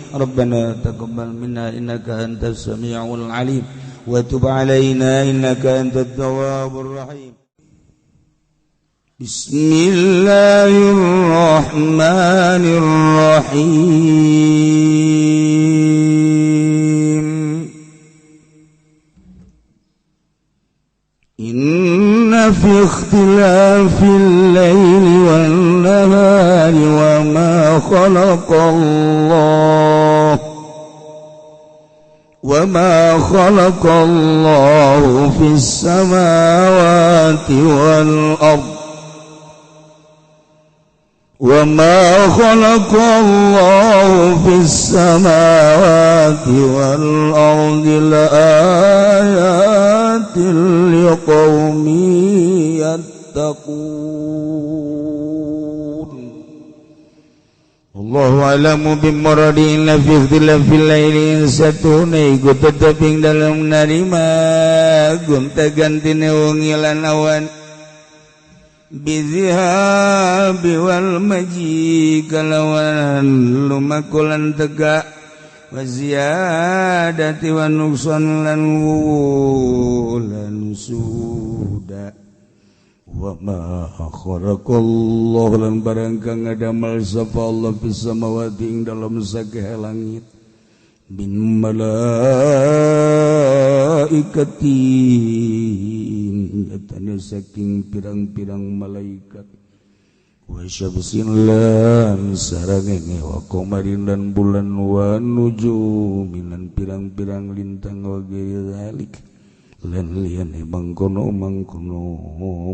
Rabbana taqabbal minna innaka antas samiul alim wa tub alaina innaka antat tawwabur rahim. Bismillahirrahmanirrahim. Inna fi ikhtilafil laili wan nahari wa ma khalaqallah wa ma khalaqallahu fis samawati wal ardh وما خلق الله في السماوات والأرض لآيات لقوم يتقون. الله أعلم بمرادهم في اختلاف الليل satune iku tetep ing dalem narima gonta-gantine wengi lan awan bizihabi wal maji kalawan lumakulan tegak wa ziyadati wa nuksan lan wulan suda wa ma kharaqallahu lan barang kang ngadamel sapa Allah fis samawati ing dalem sakeh langit min malaikatin nyatane saking pirang-pirang malaikat wa syamsin lan sarangenge wa qamarin lan bulan wa nujumin lan pirang-pirang lintang wa ghairi zalik lan liyane mangkono-mangkono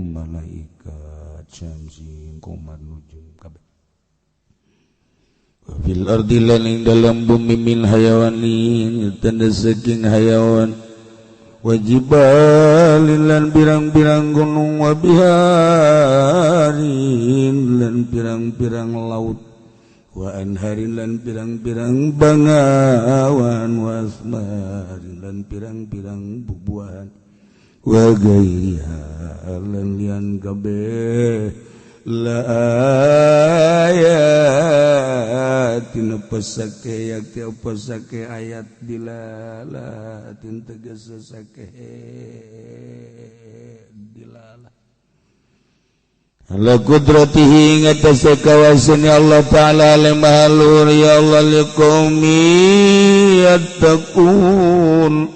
malaikat syamsin qamar nujum kabeh. Fil ardi lan ing dalam bumi min hayawanin tanda saking hayawan wajibalin lan pirang-pirang gunung wa biharin lan pirang-pirang laut wa anharin lan pirang-pirang bangawan wa asmarin lan pirang-pirang bubuahan wa gairiha lan lian kabeh la ayatin pesake yakti pesake ayat dilalatin tegas sake dilala ala kudratihi ngatasé kawasane Allah taala mahalur ya Allah liqaumi yattaqun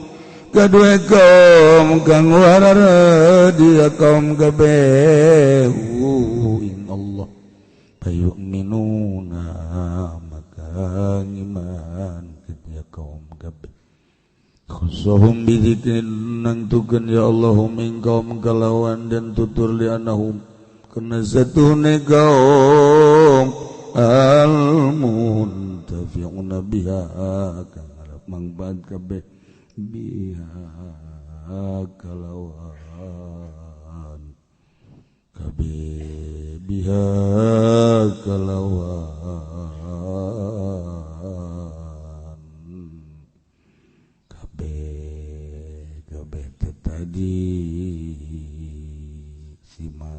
kadue kaum kang warara dia kaum kabeh ing Allah bayu'minuna maka ngiman ketia kaum kabeh khusuhum bidzikrin nangtukeun ya Allahum ing kaum kalawan dan tutur li anahum kana satune kaum al muntafi'una biha kang arep mangfaat kabeh biha kalawan kabeh biha kalawan kabeh kabeh tadi sima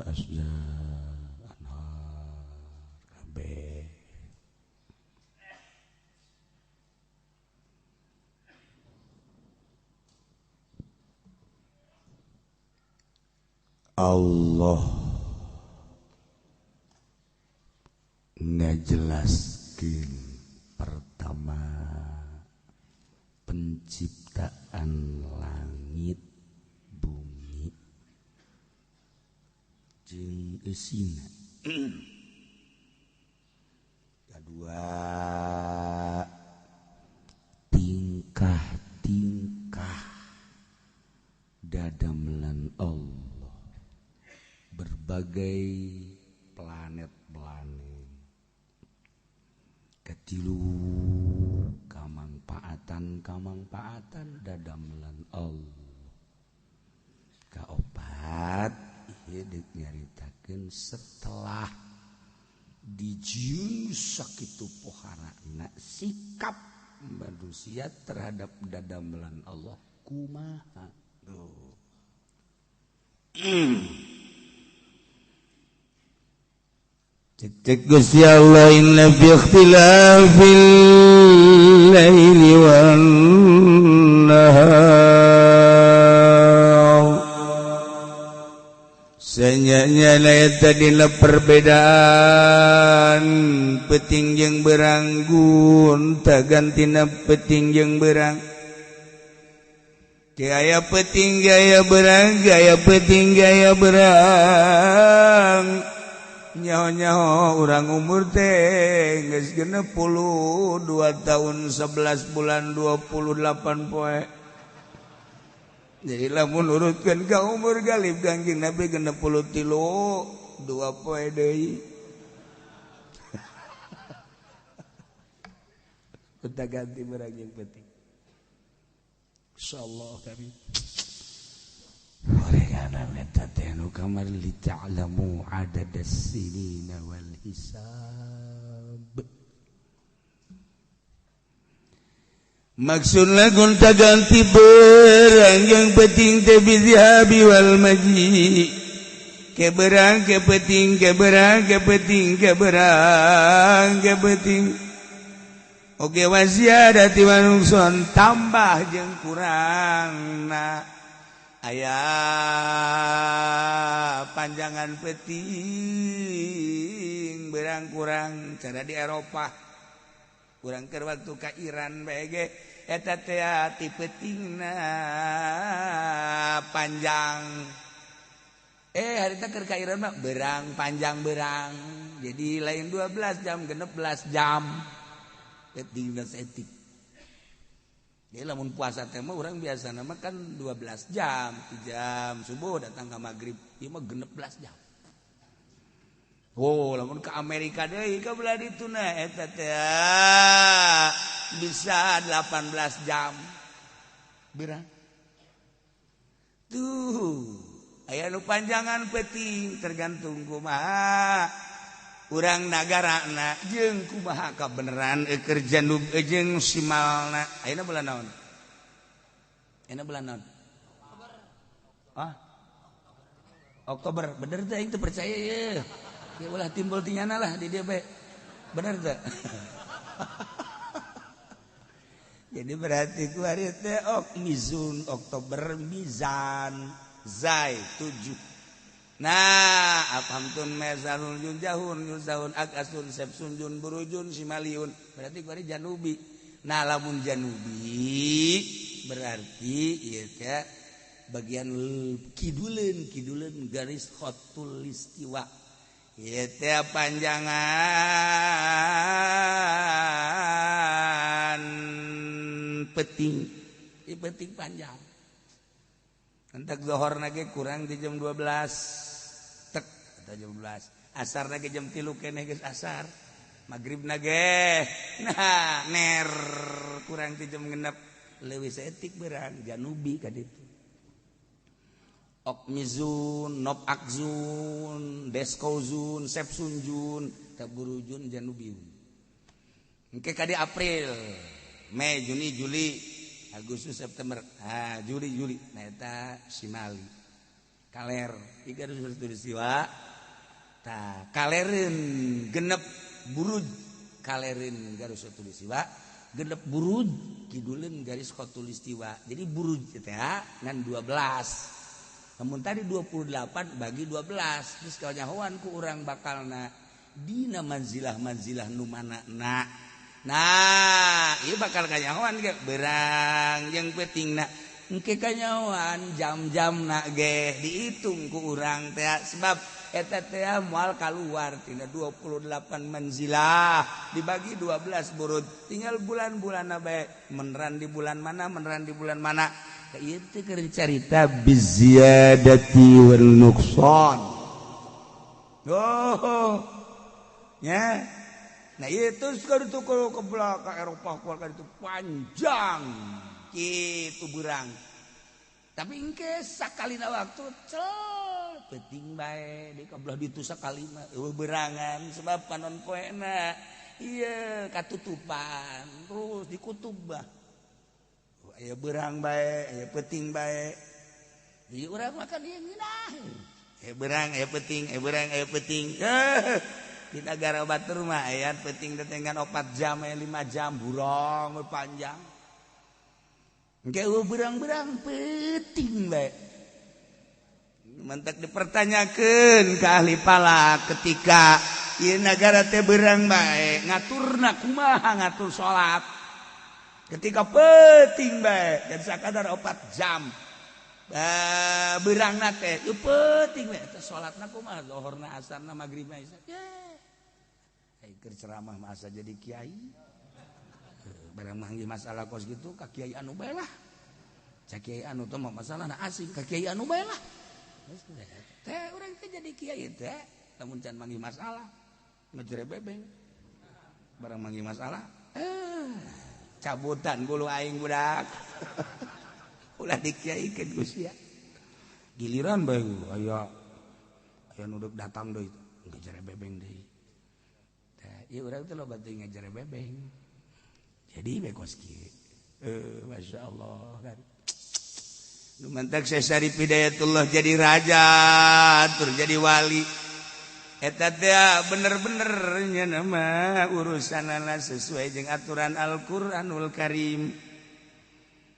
asja anhar kabeh. Allah ngajelaskeun pertama penciptaan langit bumi jeung eusina. Kedua tingkah-tingkah dadamelan Allah berbagai planet-planet. Katilu kamangpaatan-kamangpaatan dadamelan Allah. Kaopat ieu deuk nyaritakeun setelah dijieun sakitu poharana sikap manusia terhadap dadamelan Allah kumaha. Tuh. Cek Gusti Allah inna fi ikhtilafil laili wan nahar. Senyanya eta dina perbedaan peting jeung berang gunta gantina peting jeung berang. Gaya peting gaya berang, gaya peting gaya berang. Nyaho-nyaho urang umur teh geus 62 tahun 11 bulan 28 poe. Jadi lamun urutkeun ka umur galib Kangjeng Nabi 63 2 poe deui. Kita ganti berang yang penting. Insyaallah kami. Kamar li ta'lamu adadas sinina wal hisab. Maksudna gonta ganti berang yang penting teh bizhabi wal maji. Ke berang ke penting ke berang ke penting ke berang ke penting. Oge waziadati manungson tambah jeung kurangna. Aya panjangan peting berang kurang cara di Eropa kurang keur waktu ka Iran bae ge eta teh ti petingna panjang harita keur ka Iran mah berang panjang berang jadi lain 12 jam 16 jam petingna saeutik. Jadi lamun puasa teh mah urang biasana mah kan 12 jam, 3 jam subuh datang ke maghrib, ieu mah 16 jam. Oh, lamun ke Amerika deui ka belah dituna eta teh bisa 18 jam. Berang. Tuh, aya nu panjangan peuting tergantung kumaha urang nagarana jeung kumaha kabeneran keur janub jeung simalna. Ayeuna bulan naon? Ayeuna bulan naon? Ah? Oktober. Bener teh aing teu percaya ye. Ya ulah timbul tinyana lah di dieu bae. Bener teh? Jadi berarti ku hari teh ok mizun Oktober mizan zai 7. Nah, afhamtun mezalun jun jahun yuzahun akasun sepsun jun burujun simaliun. Berarti kuari janubi. Nah, lamun janubi berarti ieu teh bagian kiduleun kiduleun garis khotul istiwa. Ieu teh panjangan peting. Ieu peting panjang. Entak zohor nage kurang di jam 12. Jam 12 asar nage jam 3 keneh geus asar magrib nage nah ner kurang ti jam genep leuwih saeutik berang janubi ka ditu okmizun nop akzun deskozun sepsunjun taburujun janubiun engke ka di April Mei Juni Juli Agustus September ah Juli Juli nah eta simali kaler tiga siwa ta kalerin genep buruj kalerin garis khatulistiwa genep buruj kiduleun garis khatulistiwa. Jadi buruj teh ngan 12 namun tadi 28 bagi 12 terus kanyahoan ku urang bakalna dina manzilah-manzilah nu mana na. Nah ieu bakal kanyahoan ge berang jeung peutingna engke kanyahoan jam-jam na ge dihitung ku urang teh sebab eta teh moal kaluar tina 28 manzilah dibagi 12 burud tinggal bulan-bulanna bae meneran di bulan mana meneran di bulan mana. Ieu teh keur carita biziyadati wal nuqsan. Oh nya. Nah ieu terus ka ditu ke belakang Eropa ka ditu panjang kitu berang. Tapi engke sakalina waktu cel penting bae di kabelah ditu sakali mah eueuh berangan sebab panon poena ieu katutupan terus dikutub bah. Aya berang bae, aya penting bae. Di urang mah kan ieu ngeunah. Aya berang, aya penting, aya berang, aya penting. Di negara batur mah aya penting tetengan 4 jam 5 jam burong panjang. Engke berang-berang penting bae. Mentek dipertanyakeun ka ahli falak ketika ieu nagara teh berang bae ngaturna kumaha ngatur salat. Ketika penting bae dan sakadar 4 jam. Berangna teh ieu penting bae teh salatna kumaha zuhurna asarna magribna isya. Keur ceramah masa jadi kiai. Barang manggih masalah kos gitu ka kiai anu bae lah. Cak kiai anu teh mah masalahna asing ka kiai anu bae lah. Teh urang teh jadi kiai teh lamun can manggih masalah ngejere bebeng. Barang manggih masalah cabutan bulu aing budak. Ulah dikiaikeun ku sia. Giliran bae aya aya nu deuk datang deui ngejere bebeng deui. Ieu urang teh loba teuing ngajare bebeng. Jadi bekos kieu. Masya Allah kan. Nu mantak Syekh Syarif Hidayatullah jadi raja, tur jadi wali. Eta teh bener-bener nya mah urusanana sesuai jeung aturan Al-Qur'anul Karim.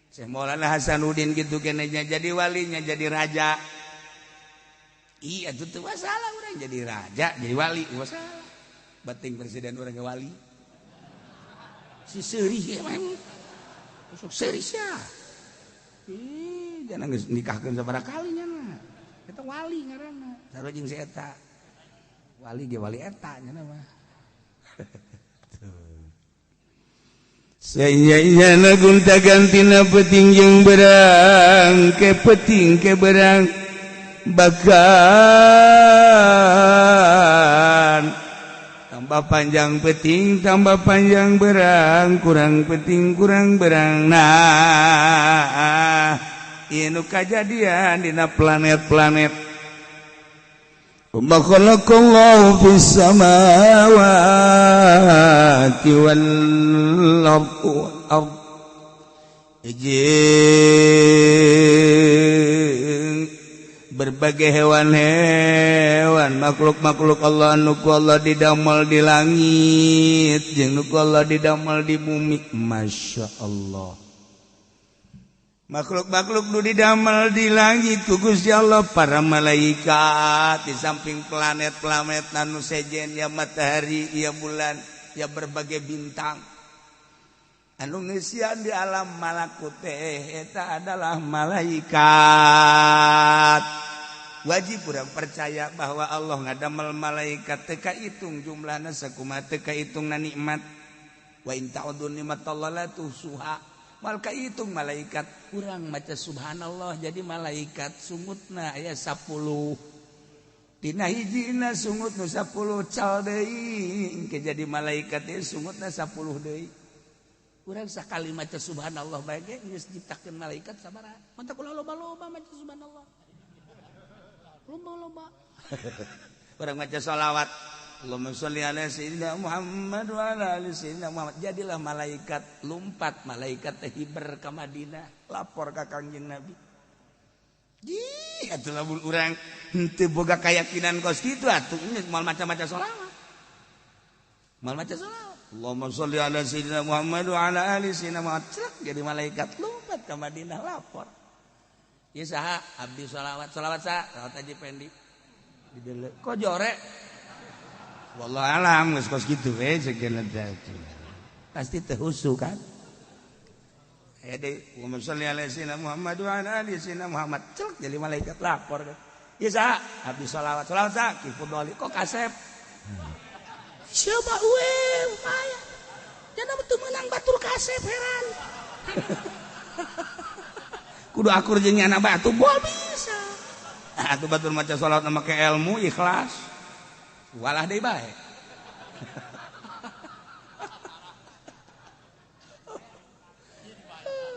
Syekh Maulana Hasanuddin kitu keneh nya jadi walinya jadi raja. Iya itu teu masalah urang jadi raja, jadi wali masalah. Bating presiden orang wali si seurih emang sok seurih sia. Ih, jangan geus nikahkeun sabaraha kali nya mah. Eta wali ngaranna. Sarua jeung si eta. Wali ge wali eta nya mah. Tuh. Sayayana gonta gantina peuting jeung berang, ke peuting ke berang bahkan tambah panjang peting, tambah panjang berang, kurang peting, kurang berang. Nah, ieu nu kajadian dina planet-planet. Wa khalaqallahu fis samawati wal ardh. Berbagai hewan-hewan makhluk-makhluk Allah nu ku Allah didamel di langit jeung nu ku Allah didamel di bumi. Masya Allah, makhluk-makhluk nu didamel di langit ku Gusti Allah para malaikat, di samping planet-planet anu sejen ya matahari ya bulan ya berbagai bintang anu ngeusian di alam malakut teh eta adalah malaikat. Wajib urang percaya bahwa Allah ngadamel malaikat teu kahitung jumlahna sakumaha teu kahitungna nikmat. Wa in ta'uddu nikmatallahi la tuhsuha. Mal kahitung malaikat urang maca subhanallah jadi malaikat sungutna aya 10. Dina hijina sungut nu 10 cal deui engke jadi malaikat teh sungutna 10 deui. Urang sakali maca subhanallah bae ge geus nyiptakeun malaikat sabaraha. Mantap ulah loba-loba maca subhanallah. Loba-loba. Urang maca sholawat Allahumma sholli ala sayyidina Muhammad wa ala ali sayyidina Muhammad. Jadilah malaikat lumpat, malaikat teh hiber ka Madinah, lapor ka Kangjeng Nabi. Ih, atuh lamun urang henteu boga keyakinan kos kitu atuh geus moal maca-maca sholawat. Moal maca sholawat. Allahumma sholli ala sayyidina Muhammad wa ala ali sayyidina Muhammad. Cek jadi malaikat lumpat ka Madinah lapor. Ieu saha abdi sholawat, sholawat saha? Sholawat Haji Pendi. Didelek. Kok jore? Wallahu alam geus kos kitu we segeuna teh. Pasti teu husu kan? Aya deui Allahumma sholli ala sayyidina Muhammad wa ala ali sayyidina Muhammad. Cek jadi malaikat lapor. Ieu saha? Abdi sholawat, sholawat saha? Ki Fudhali. Kok kasep? Siapa we upaya? Jangan betul menang batur kasep heran. Kudu akur jeung anak batu moal bisa. Atuh batur maca sholawat make ilmu ikhlas. Walah deui bae.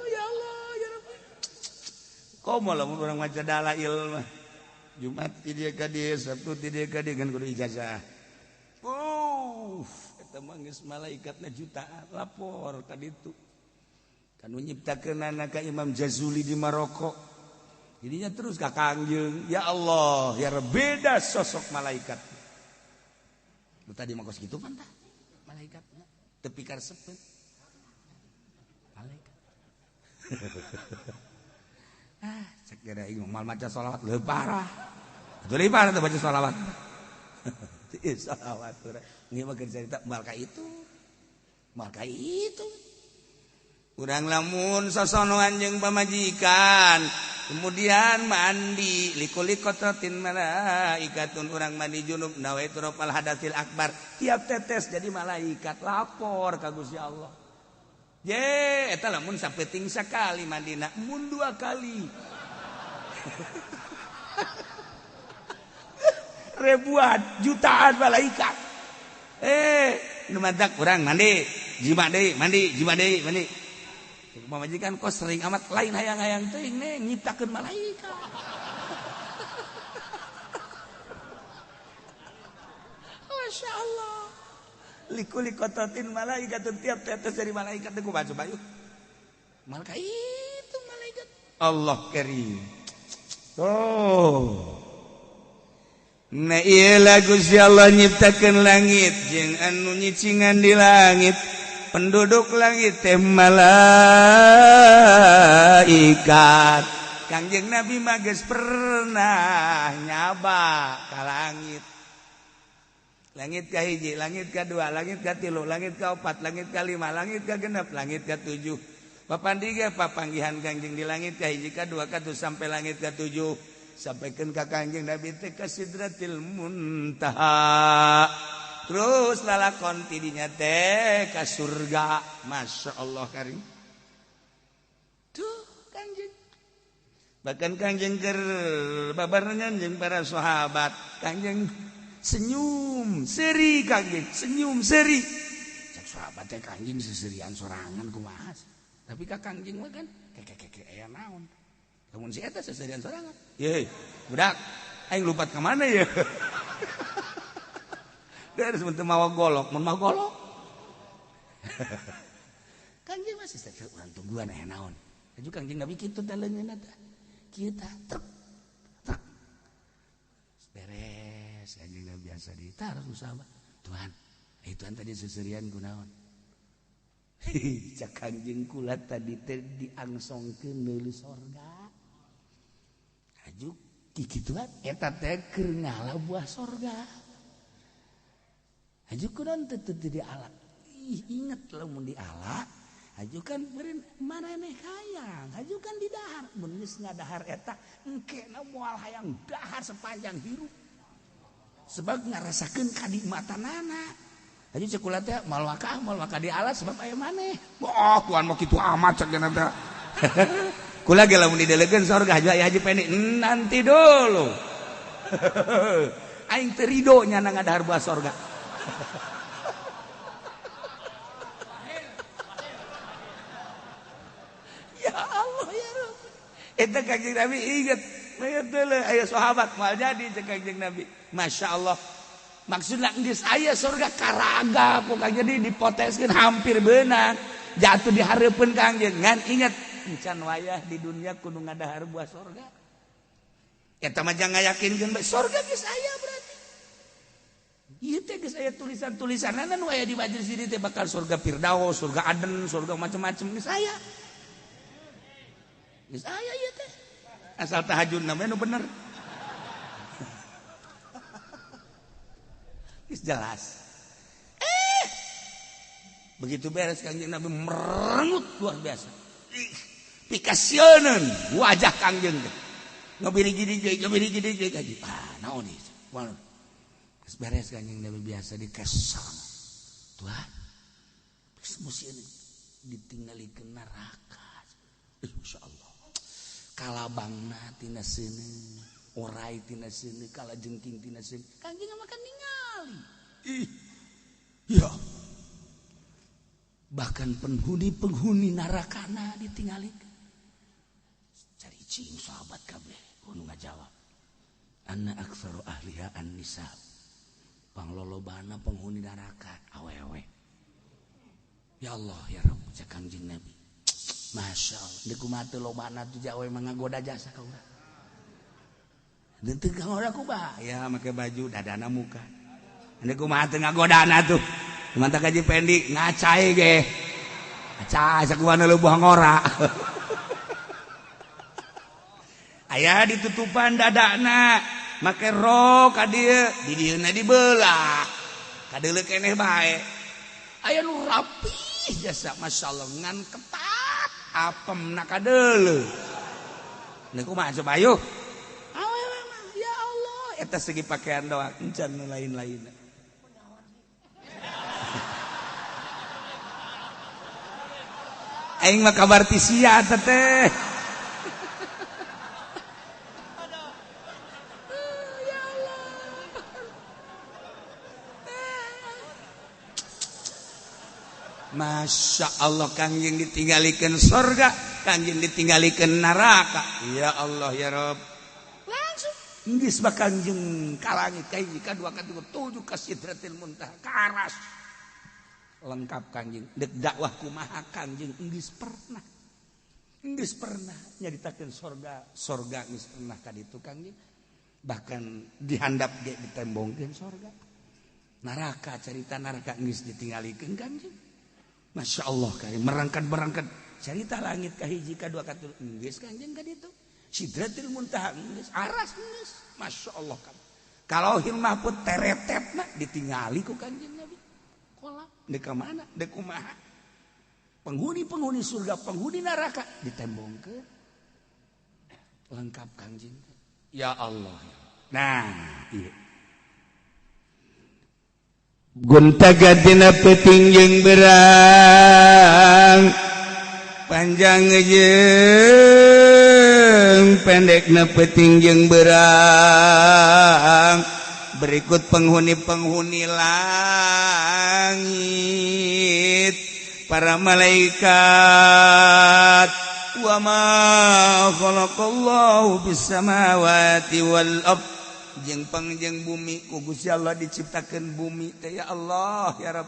Ya Allah ya Rabbi. Komo lamun urang maca dalail mah. Jumat ti dieu ka dieu, Sabtu ti dieu ka dieu kan kudu ijazah. Eta mah geus malaikatna jutaan lapor ka ditu. Kanu nyiptakeunana ka Imam Jazuli di Maroko. Jadinya terus ka Kangjeng, ya Allah, ya beda sosok malaikat. Tadi mah kos kitu pan tah malaikat teu pikaresepeun malaikat. Ah, cek gara aing moal maca sholawat leuwih parah. Atuh leuwih parah teh baca sholawat. Ieu sholawat urang. Ieu mah keur carita moal ka itu. Moal ka itu. Urang lamun sosonoan jeung pamajikan, kemudian mandi likuli qatratin malaikatun, urang mandi junub nawaitu rafal hadatsil akbar, tiap tetes jadi malaikat lapor ka Gusti Allah. Ye, eta lamun sapeuting sakali mandina, mun 2 kali. Ribuan, jutaan malaikat. Nu mantak urang mandi, jima deui, mandi, jima deui, mandi. Pamajikan kok sering amat lain hayang-hayang teuing neng nyiptakeun malaikat. Masya Allah. Likuli kototin malaikat, tiap tetes dari malaikat teh kumaha coba yuk. Malaikat itu malaikat. Allah karim. Oh. Nah ieu lagu si Allah nyiptakeun langit jeung anu nyicingan di langit. Penduduk langit teh malaikat. Kangjeng Nabi mah geus pernah nyaba ka langit. Langit ka hiji, langit ka dua, langit ka tilu, langit ka opat, langit ka lima, langit ka genep, langit ka tujuh. Papandiga papanggihan Kangjeng di langit ka hiji, ka dua, ka tujuh sampai langit ka tujuh. Sampaikan ka Kangjeng Nabi teh ka Sidratil Muntaha. Terus lalakon tidinya teh ka surga. Masya Allah karim. Tuh Kangjeng. Bahkan Kangjeng keur babarengan jeung para sahabat, Kangjeng senyum seri, Kangjeng senyum seri. Cek sahabat teh Kangjeng seserian sorangan kumaha. Tapi ka Kangjeng mah kan keke aya naon. Lamun si eta seserian sorangan. Ye, budak, aing lupat ka mana ye? Dia harus mun teu mawa golok, mun mawa golok. Kangjeng masih teh urang tungguan aya naon. Aju Kangjeng Nabi kitu teh leungeunna teh. Kieu tah truk. Truk. Beres. Kanjeng Nabi biasa ditaruh sahabat. Tuhan, Tuhan tadi seserian kunaon. Cak Kanjeng kula tadi teh diangsongkeun meuli sorga. Aju kikituan eta teh keur ngala buah sorga. Aju kunaon teh teu diala. Ih, inget lamun diala, aju kan beureun maraneh hayang, aju kan didahar. Mun geus ngadahar eta engkena moal hayang dahar sepanjang hirup. Sebab ngarasakeun kanikmatanana. Aju cek kula teh moal waka diala sebab aya maneh. Oh, Tuhan mah kitu amat cek geuna teh. Kula ge lamun didelegeun sorga haji aya haji peni nanti dulu. Aing teu rido nyana ngadahar buah sorga. Ya Allah ya Rabbi. Eta Kangjeng Nabi inget. Aya sahabat moal jadi cek Kangjeng Nabi. Masya Allah. Maksudna geus aya surga karaga pokoknya jadi dipoteskeun hampir beunang. Jatuh di hareupeun Kangjeng. Ngan inget encan wayah di dunia kudu ngadahar buah surga. Eta mah jangan ngayakinkeun bae surga geus aya berarti. Ieu teh geus aya tulisan-tulisanana nu aya di majelis ini teh bakal surga Firdaus, surga Aden, surga macam-macam geus aya. Geus aya ieu teh. Asal tahajud namanya nu bener. Geus jelas. Begitu beres Kangjeng Nabi merengut luar biasa. Pikasieun wajah Kangjeng teh. Ngabiri gini deui, ngabiri gini deui kaji. Ah, naon ieu? Geus beres Kangjeng Nabi biasa dikesang. Tuhan, geus musieun ditinggalikeun neraka. Insyaallah. Kalabangna tina seuneu, orai tina seuneu, kalajengking tina seuneu. Kangjeng mah kan ningali. Ih. Ya. Bahkan penghuni-penghuni narakana ditinggalikeun. Cari cing sahabat kabeh kudu ngajawab. Anna aktsaru ahliha an-nisa. Panglolobana penghuni neraka awewe. Ya Allah ya Rabb cek Kangjeng Nabi. Masya Allah, di kumaha teu lobana tuh awewe mah ngagoda jasa ka urang. Teu ngagoda kumaha? Ya make baju dadana muka. Ini kumaha teu ngagodana tuh. Mantap kaji pendi ngacai ge. Ngacai sakuana leubuh ngora. Aya ditutupan dadana, make rok ka dieu, di dieuna dibelah. Kadeuleu keneh bae. Aya nu rapih jasa masyaallah ngan ketat apemna kadeuleu. Ini kumaha coba ayo. Awewe mah ya Allah, eta segi pakaian doang encan nu lain-lain. Aing mah kabar ti sia teh. Ya Allah. Masya Allah kangjeng ditinggalikeun sorga, kangjeng ditinggalikeun neraka. Ya Allah ya Rabb. Langsung geus bakal kangjeng ka langit ka hiji ka dua ka tilu tujuh ka sidratil muntaha ka aras. Lengkap kangjeng dek dakwah kumaha kangjeng geus pernah. Geus pernah nyaritakeun sorga, sorga geus pernah ka ditu kangjeng. Bahkan dihandap ge ditembongkeun sorga. Neraka carita neraka geus ditinggalikeun kangjeng. Masya Allah kali merangkat-merangkat carita langit ka hiji ka dua ka tilu geus kangjeng ka ditu. Sidratil muntaha geus, aras geus. Masya Allah kan. Kalau mahfud teretetna ditingali ku kangjeng Nabi. Kolam dek ka mana dek kumaha. Penghuni-penghuni surga, penghuni neraka ditembongkeun. Lengkap kangjeng. Ya Allah. Nah, iya. Guntaga dina peuting jeung berang, panjang jeung pendekna peuting jeung berang. Berikut penghuni-penghuni langit, para malaikat. Wa ma khalaqallahu bis samawati wal ard. Jeung pangjeng bumi ku Gusti Allah diciptakeun bumi teh ya Allah ya Rabb.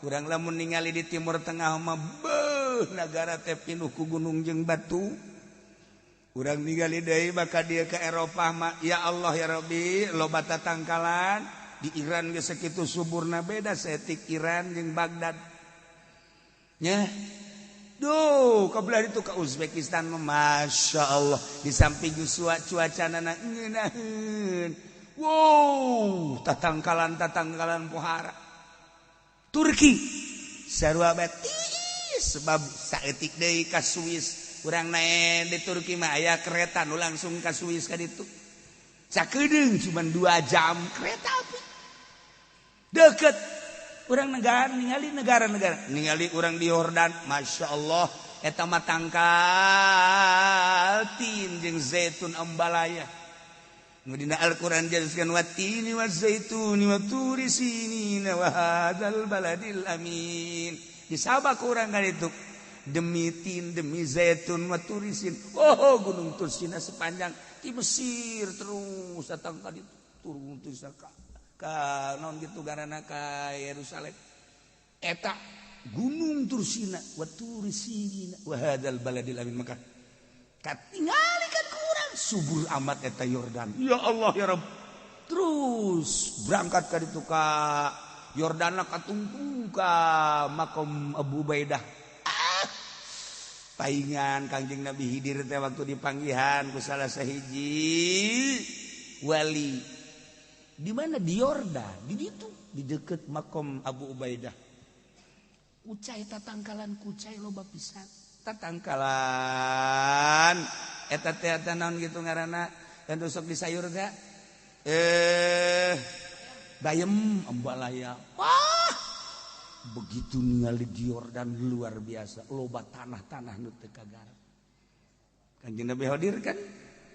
Urang lamun ningali di Timur Tengah mah beuh nagara teh pinuh ku gunung jeung batu. Urang ningali deui maka dia ke Eropah mah ya Allah ya Rabbi loba tatangkalan. Di Iran geus sakitu suburna beda saeutik Iran jeung Baghdad. Nya. Duh, kabelah itu ke Uzbekistan mah Masya Allah. Di samping cuacana ngeunaheun. Wow, tatangkalan-tatangkalan pohara. Turki sarua bae tiis sebab saeutik deui ka Swiss. Urang naek di Turki mah aya kereta nu langsung ka Swiss ka ditu. Sakedeung cuman 2 jam kereta api. Deket. Urang negara ningali negara-negara, ningali urang di Yordan, Masya Allah, eta mah tangkal tin jeung zaitun ambalaya. Nu dina Al-Qur'an jelaskeun watini wazaituni waturi sinina wa hadzal baladil amin. Disabak urang ka ditu demi tin, demi zaitun waturisin. Oh, gunung Tursina sepanjang di Mesir terus datang ka ditu turun terus ka naon gitu garana ka Yerusalem. Eta gunung Tursina wa turisina wa hadzal baladil amin. Maka katingali kan kurang subur amat eta Yordan. Ya Allah ya Rabb. Terus berangkat ka ditu ka Yordan ka tungtung ka makom Abu Ubaidah. Ah, paingan Kangjeng Nabi Hidir teh waktu dipanggihan ku salah sahiji wali. Di mana di Yordan, di ditu, di deket makom Abu Ubaidah. Kucai tatangkalan kucai loba pisan. Tatangkalan eta teh eta naon gitu ngaranna dan sok di sayur teh bayem ambalaya. Wah, begitu ningali di Yordan luar biasa, loba tanah-tanah nu teu kagarap. Kanjeng Nabi hadir kan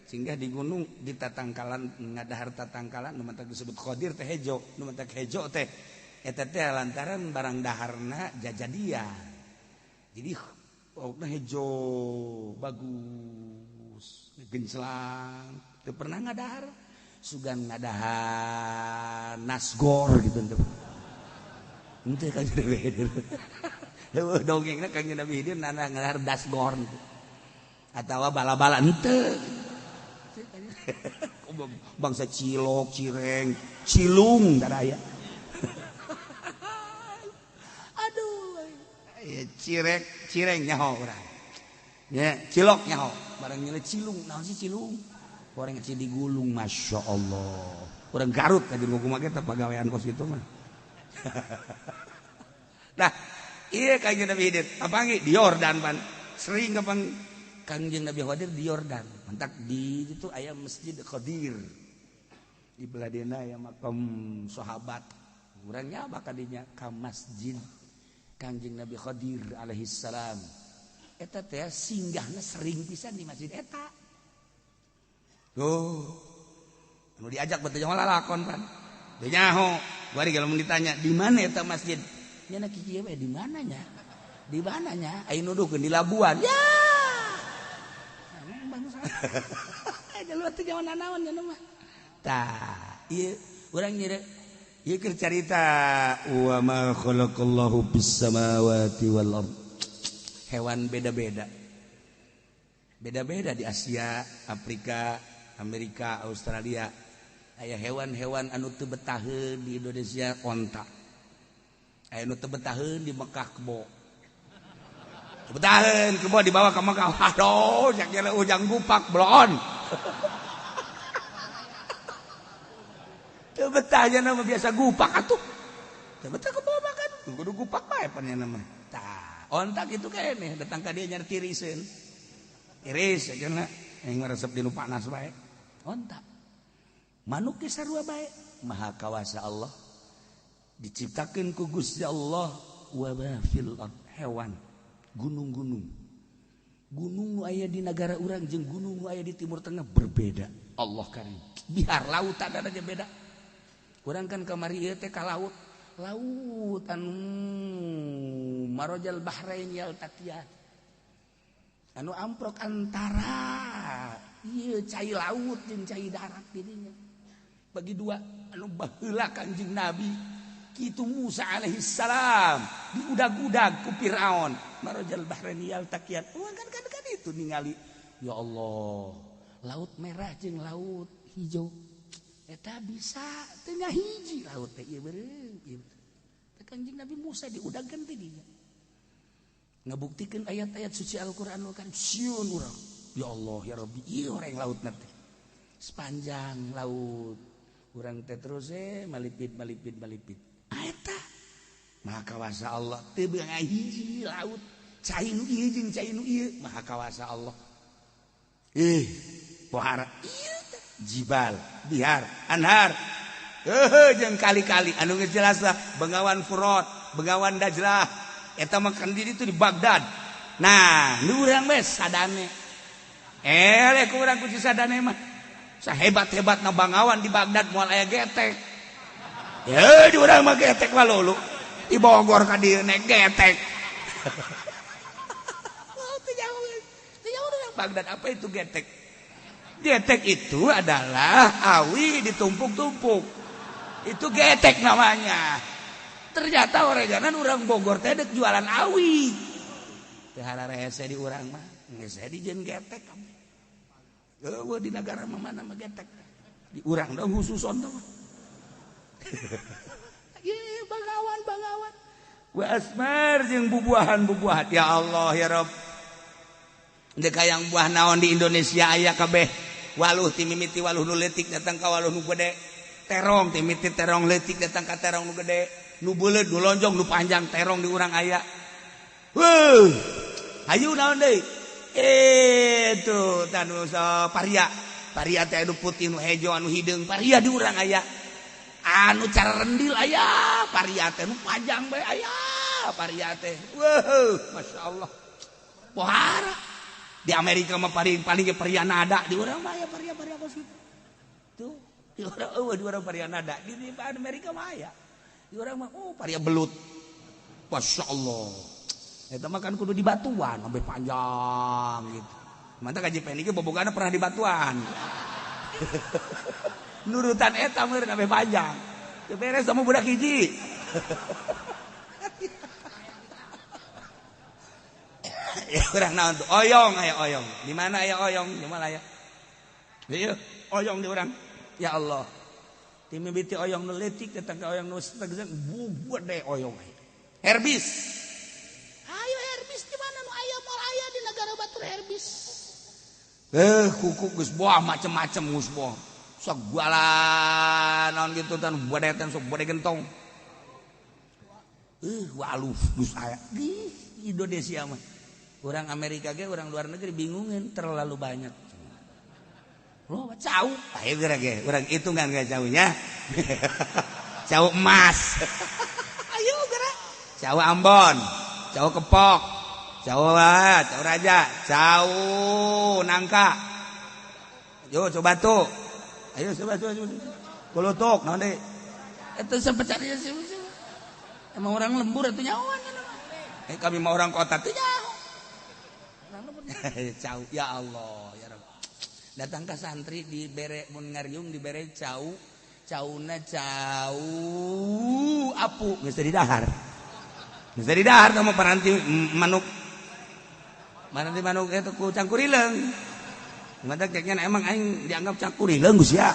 singgah di gunung di tatangkalan ngadahar tatangkalan nu mantak disebut Khadir teh hejo, nu mantak hejo teh eta teh lantaran barang daharna jajadian. Jadi laukna hejo bagus, genclang, teu pernah ngadahar, sugan ngadahar nasgor gitu teu. Henteu Kanjeng Nabi Hidir. Heueuh dongengna Kanjeng Nabi Hidir nana ngadahar dasgor gitu. Atawa bala-bala henteu. Bangsa cilok, cireng, cilung daraya. Cirek cireng nyaho urang. Nya cilok nyaho. Barang nyele cilung, naon sih cilung? Orang kecil digulung, masya Allah. Orang Garut tadi ngomong kita pagawean kos gitu mah. Nah, iya Kangjeng Nabi Khidir. Kapanggih di Yordan pan. Sering kapan Kangjeng Nabi Khidir di Yordan. Mantak di itu aya Masjid Khadir. Di beladena aya makam sahabat. Urang nya bakal dinya ka masjid Kangjeng Nabi Khidir alaihi salam. Eta teh singgahna sering pisan di masjid eta. Tuh, anu diajak betul jangan lalakon pan. Teu nyaho, bari kalau mun ditanya di mana eta masjid? Nya na kieu we di mana nya? Di mana nya? Aya nuduhkeun di Labuan. Ya. Emang bangsa. Jalur teh jangan nanaon nya mah. Tah, ieu urang nyere ieu keur carita wa ma khalaqallahu bis samawati wal ard. Hewan beda-beda. Beda-beda di Asia, Afrika, Amerika, Australia. Aya hewan-hewan anu teu betaheun di Indonesia onta. Aya nu teu betaheun di Mekah kebo. Teu betaheun kebo dibawa ke Mekah. Aduh, sakira ujang gupak bloon. Teu betah nya mah biasa gupak atuh. Teu betah kebo mah kan kudu gupak bae pan nya mah. Tah, onta kitu keneh datang ka dieu nyari tiriseun. Tiris aja yang resep di nu panas bae. Onta. Manuk ge sarua bae. Maha kawasa Allah. Diciptakeun ku Gusti Allah wa ma fil ard, hewan, gunung-gunung. Gunung nu aya di negara urang jeung gunung nu aya di Timur Tengah berbeda. Allah karim. Bihar lautan aja beda. Urang kan kamari ieu teh ka laut. Laut anu Marojal Bahrain yaltaqiyan. Anu amprok antara ieu cai laut jeung cai darat didinya. Bagi dua anu baheula Kanjeng Nabi kitu Musa alaihi salam diudag-udag ku Firaun Marojal Bahrain yaltaqiyan. Oh kan kan itu ningali ya Allah laut merah jeung laut hijau eta bisa tengah hiji laut teh ieu beureum ieu. Kanjeng Nabi Musa diudagkeun teh dinya. Ngabuktikeun ayat-ayat suci Al-Qur'anul Karim sieun urang. Ya Allah ya Rabbi ieu orang laut teh. Sepanjang laut urang teh terus malipit malipit malipit. Eta maha kawasa Allah teu beung hiji laut cai nu ieu jeung cai nu ieu maha kawasa Allah. Ih pohara ieu teh jibal bihar anhar heuh jeung kali-kali anu geus jelas lah Bengawan Furat, Bengawan Dajlah. Eta mah kan di itu di Baghdad. Nah, nu urang we sadane. Eleh ku urang ku si sadane mah. Sahebat-hebatna Bangawan di Baghdad moal aya getek. Ya di urang mah getek walulu. Di Bogor ka dieu naik getek. Oh, teu jauh. Teu jauh urang Baghdad apa itu getek? Getek itu adalah awi ditumpuk-tumpuk. Itu getek namanya. Ternyata orang orang Bogor teh dek jualan awi. Teu hararese di urang mah, geus dijieun getek. Eueuh di nagara mah mana mah getek. Di urang dong khususon teh mah. Ye Bangawan Bangawan. Wa asmar jeung bubuahan-bubuahan. Ya Allah ya Rabb. Deuk hayang buah naon di Indonesia aya kabeh. Waluh ti mimiti waluh nu leutik datang ka waluh nu gede. Terong ti mimiti terong leutik datang ka terong nu gede. Nu beuleut, nu lonjong, nu panjang terong di urang aya. Wuh. Hayu naon deui? Itu tanu so paria. Paria teh anu putih, nu hejo, anu hideung, paria di urang aya. Anu cara rendil aya, paria teh nu panjang bae aya, paria teh. Wuh, masyaallah. Pohara. Di Amerika mah paling paling ge paria nada, di urang mah aya paria-paria kos kitu. Tuh, di urang eueuh di urang paria nada, di Amerika mah aya. Di urang mah oh paria belut. Masya Allah. Eta mah kan kudu di batuan sampai panjang gitu. Mantap kaji pendi ge bobogana pernah di batuan. Nurutan eta meureun sampai panjang. Teu beres sama budak hiji. Ya urang naon tuh? Oyong aya oyong. Di mana aya oyong? Di mana aya? Ieu oyong di urang. Ya Allah. Ti mimiti oyong nu leutik datang ka oyong nu setengah gede oyong aya. Herbis. negara batur herbis. Kuku geus boah macem-macem geus boah. Sok guala naon kitu tan bodetan sok bode gentong. Waluh geus aya di Indonesia mah. Orang Amerika ge orang luar negeri bingungin terlalu banyak. Loh, cau. Ayo geura ge, urang hitungan ge caunya. Cau emas. Ayo geura. Cau Ambon, cau kepok, cau cau raja, cau nangka. Yo coba tuh. Ayo coba coba. Kolotok naon deui? Eta sampe cari sih. Emang orang lembur atuh nyawan. Kami mah orang kota tuh nyaho. Orang lembur. Cau ya Allah ya Rabb. Datang ke santri dibere mun ngariung dibere cau, cauna cau apu geus teu didahar. Geus teu didahar tah mah paranti manuk. Paranti manuk eta ku cangkurileung. Mata kayaknya emang aing dianggap cangkurileung geus ya.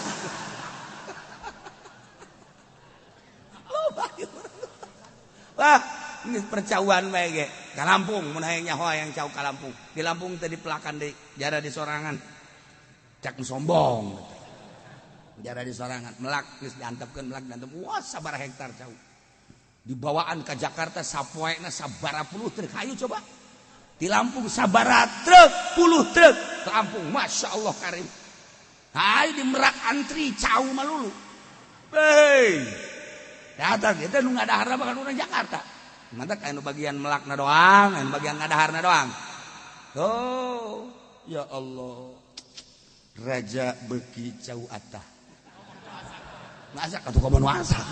Wah, ini percauan bae ge. Ka Lampung mun hayang nyaho hayang cau ka Lampung. Di Lampung teh dipelakan deui, jara di sorangan. Cak sombong. Jara di sorangan, melak geus diantepkeun melak diantep. Wah, sabaraha hektar cau. Dibawaan ka Jakarta sapoena sabaraha puluh truk. Hayu coba. Di Lampung sabaraha truk, puluh truk. Ke Lampung, Masya Allah karim. Hayu di Merak antri cau malulu. Hei. Datang eta nu ngadaharna bakal urang Jakarta. Mantap anu bagian melakna doang, anu bagian ngadaharna doang. Oh, ya Allah. Raja beki cau atah. Masak atuh komo nu asak.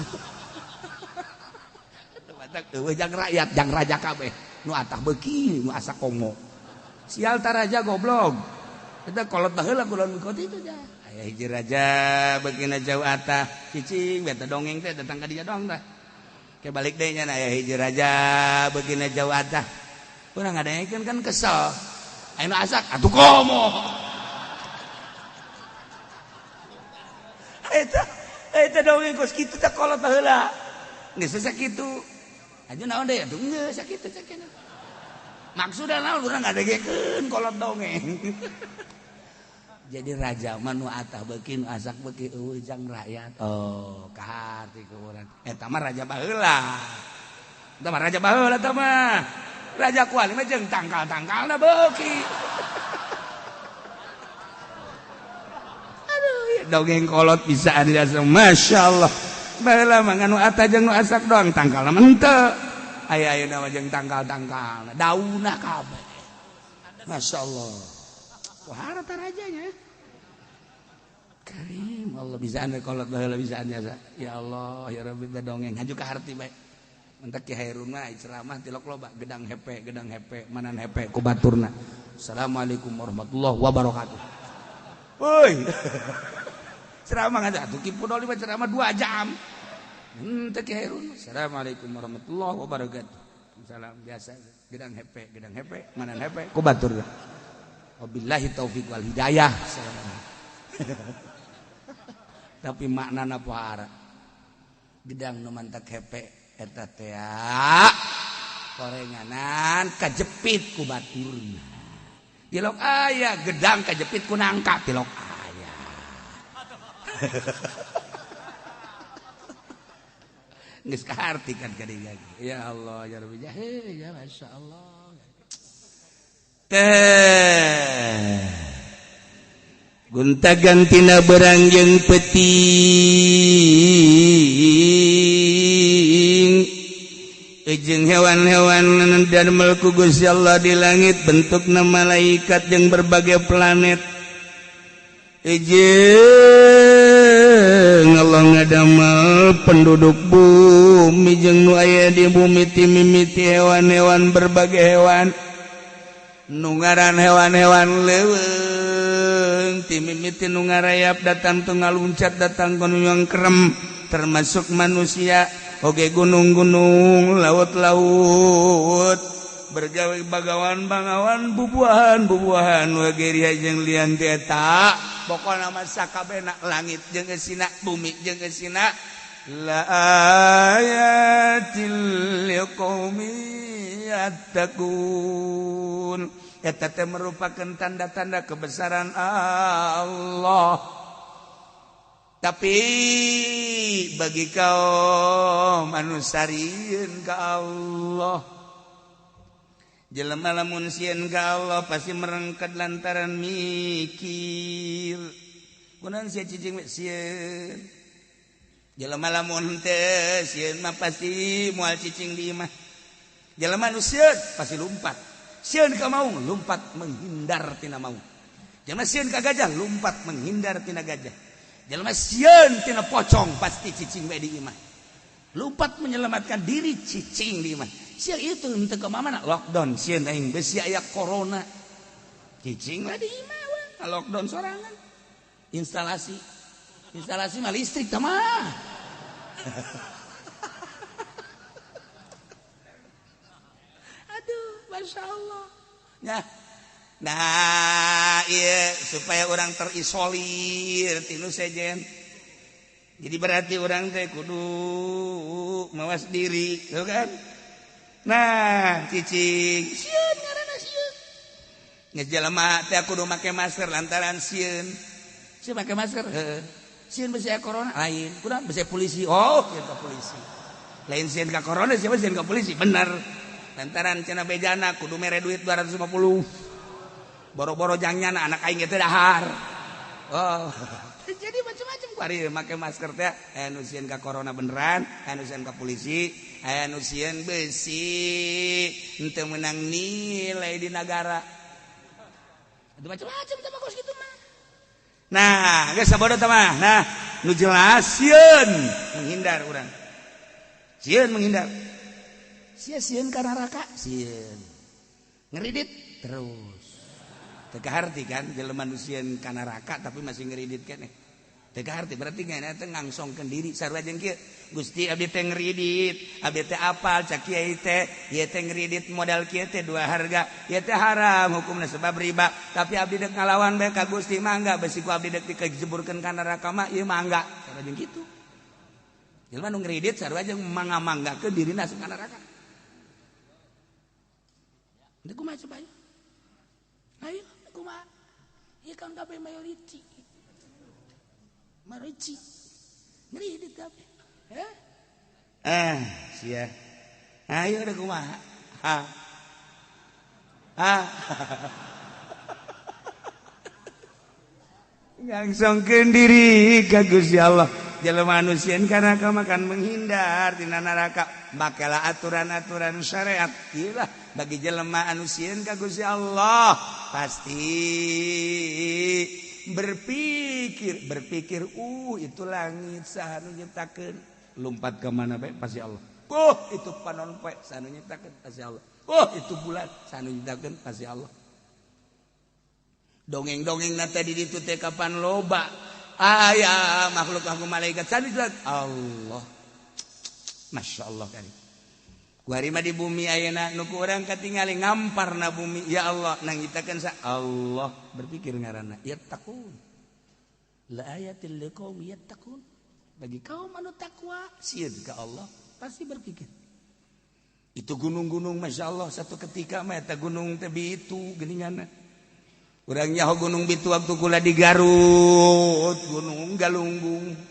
Mantap eueuh jang rakyat, jang raja kabeh. Nu atah beki, nu asak komo. Sial ta raja goblok. Eta kolot baheula kulon ikut itu nya. Aya hiji raja beukina cau atah, cicing beta dongeng teh datang ka dinya doang tah. Ke balik deui nya aya hiji raja beukina cau atah. Urang ngadengekeun kan kesel. Aya nu asak atuh komo. Eta eta dongeng kos kitu teh kolot baheula. Geus sakitu. Aja naon deui atuh geus sakitu sakitu. Maksudna naon urang ngadengekeun kolot dongeng. Jadi raja mah nu atah beuki nu asak beuki eueuh jang rakyat. Oh, kaharti ku urang. Eta mah raja baheula. Eta mah raja baheula eta mah. Raja kuali mah jeung tangkal-tangkalna beuki. Aduh, dongeng kolot bisa anu Masya Allah. Baheula mah nu atah jeung nu asak doang tangkalna mah henteu. Aya ayeuna mah jeung tangkal-tangkalna, daunna kabeh. Masya Allah. Wah, rata rajanya. Karim Allah bisa anda kolot baheula bisa anda ya Allah ya Rabbi dongeng haju ka harti bae. Mentak Ki Hairun mah ceramah tilok loba gedang hepe manan hepe ku baturna. Assalamualaikum warahmatullahi wabarakatuh. Woi. Ceramah ngada atuh Ki Pudoli mah ceramah 2 jam. Henteu Ki Hairun. Assalamualaikum warahmatullahi wabarakatuh. Salam biasa gedang hepe manan hepe ku baturna. Wabillahi taufik wal hidayah. Tapi maknana pohara. Gedang nu mantak hepe eta teh korenganan kajepit ku baturna. Tilok aya gedang kajepit ku nangka tilok aya. Geus kaharti kan ka dieu. Ya Allah ya Rabbi ya masyaallah. Teh gonta gantina berang jeung peuting jeung hewan-hewan dan melku Gusti Allah di langit bentukna malaikat jeung berbagai planet jeung Allah ngadamel penduduk bumi jeung nu aya di bumi ti mimiti hewan-hewan berbagai hewan nu ngaran hewan-hewan leuweung ti mimiti nu ngarayap datang teu ngaluncat datang ka nu nyangkrem termasuk manusia oge gunung-gunung laut-laut bergawe bagawan bangawan bubuahan-bubuahan wageria jeung lian teh eta pokona mah sakabehna langit jeung eusina bumi jeung eusina la ayatil liqaumin yattaqun. Eta teh merupakan tanda-tanda kebesaran Allah. Tapi bagi kaum anu sarieun ka Allah, jelema lamun sieun ka Allah pasti merengket lantaran mikir. Kunaon sia cicing sieun? Jelema lamun teu sieun mah pasti moal cicing di imah. Jelema nu sieun pasti lumpat. Sieun ka maung, lumpat menghindar tina maung. Jelema sieun ka gajah, lumpat menghindar tina gajah. Jelema sieun tina pocong pasti cicing bae di imah. Lumpat menyelamatkan diri cicing di imah. Sia itu henteu ka mana lockdown sieun aing besi aya corona. Cicing lah di imah we, lockdown sorangan. Instalasi instalasi mah listrik tah mah. Aduh, Masya Allah. Nah, nah iya supaya orang terisolir tinu sejen. Jadi berarti orang teh kudu mawas diri, tuh kan? Nah, cicing sieun ngaranna sieun. Geus jelema teh kudu make masker lantaran sieun. Sieun make masker, heuh. Sieun besi corona lain, kudu besi polisi. Oh, sieun ka polisi. Lain sieun ka corona, siapa sieun ka polisi? Bener. Lantaran cenah bejana kudu mere duit 250. Boro-boro jangnyana anak aing teh dahar. Oh. Jadi macam-macam ku ari make masker teh aya nu sieun ka corona beneran, aya nu sieun ka polisi, aya nu sieun besi henteu meunang nilai di nagara. Itu macam-macam teh bagus kitu mah. Nah, geus sabodo teh mah. Nah, nu jelas sieun menghindar urang. Sieun menghindar. Sia sieun ka neraka, sieun. Ngeridit terus. Teu kaharti kan jelema nu sieun ka neraka tapi masih ngeridit keneh. Teu kaharti berarti ngana teh ngangsongkeun diri sarua jeung kieu. Gusti abdi teh ngeridit, abdi teh apal cak kiai teh, ieu teh ngeridit modal kieu teh dua harga, ieu teh haram hukumna sebab riba. Tapi abdi dek ngalawan bae ka Gusti mangga besi ku abdi dek dikejeburkeun ka neraka mah ieu mangga. Sarua jeung kitu. Jelema nu ngeridit sarua jeung mangga-manggakeun dirina asup ka neraka. Henteu kumaha coba ayo. Ayo kumaha? Ieu kan kabeh mayoriti. Marici. Ngeridit kabeh. Eh? Ah, sia. Ayo udah kumaha? Ha. Ha. Ngangsongkeun diri ka Gusti Allah. Jelema anu sieun ka neraka makan menghindar tina neraka. Makalah aturan-aturan syariat. Iyalah bagi jelema anu sieun ka Gusti Allah pasti berpikir itu langit saha nu nyiptakeun, lompat ke mana bae pasti Allah. Itu panon poe saha nu nyiptakeun pasti Allah. Itu bulan saha nu nyiptakeun pasti Allah. Dongeng-dongeng na tadi ditu teh kapan loba aya makhluk aku malaikat saha nu Allah. Masya Allah kali. Kuari mah di bumi ayeuna nu ku urang katingali ngamparna bumi ya Allah nang nyiptakeun sa Allah berpikir ngaranna yattaqun la ayatil liqaum yattaqun. Bagi kaum anu takwa sieun ka Allah pasti berpikir. Itu gunung-gunung Masya Allah satu ketika mah eta gunung teh bitu geuninganna. Urang nyaho gunung bitu waktu kula di Garut, Gunung Galunggung.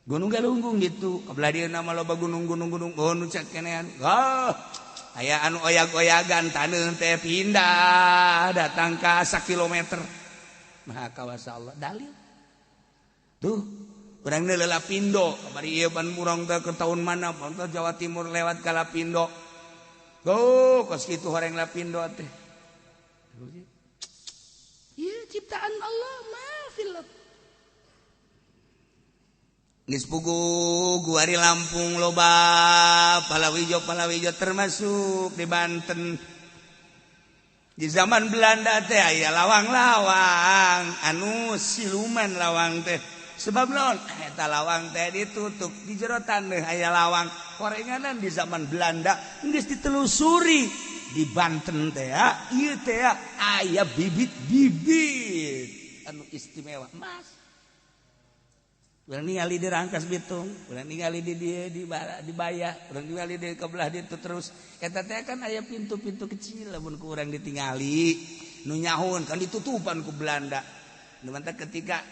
Gunung Galunggung gitu. Kabelah dieu mah loba gunung-gunung gunung oh nu cek kenean. Oh, aya anu oyag-oyagan taneuh teh pindah datang ka sakilometer. Maha kawasa Allah dalil. Tuh, urang deui Lapindo, kamari ieu pan urang teh ke tahun mana? Pan Jawa Timur lewat ka Lapindo. Oh, kos kitu horeng Lapindo teh. Ieu ciptaan Allah mah fil. Geus pugu guari Lampung loba palawijo termasuk di Banten. Di zaman Belanda teh aya lawang-lawang anu siluman lawang teh. Sebab naon? Eta lawang teh ditutup di jero taneuh aya lawang. Korenganan di zaman Belanda geus ditelusuri di Banten teh ieu teh aya bibit-bibit anu istimewa emas. Urang ningali di Rangkas Bitung, urang ningali di dieu di Baya, urang ningali di kebelah ditu terus. Eta teh kan aya pintu-pintu kecil lamun ku urang ditingali. Nu nyahun kan ditutupan ku Belanda. Nu mantap ketika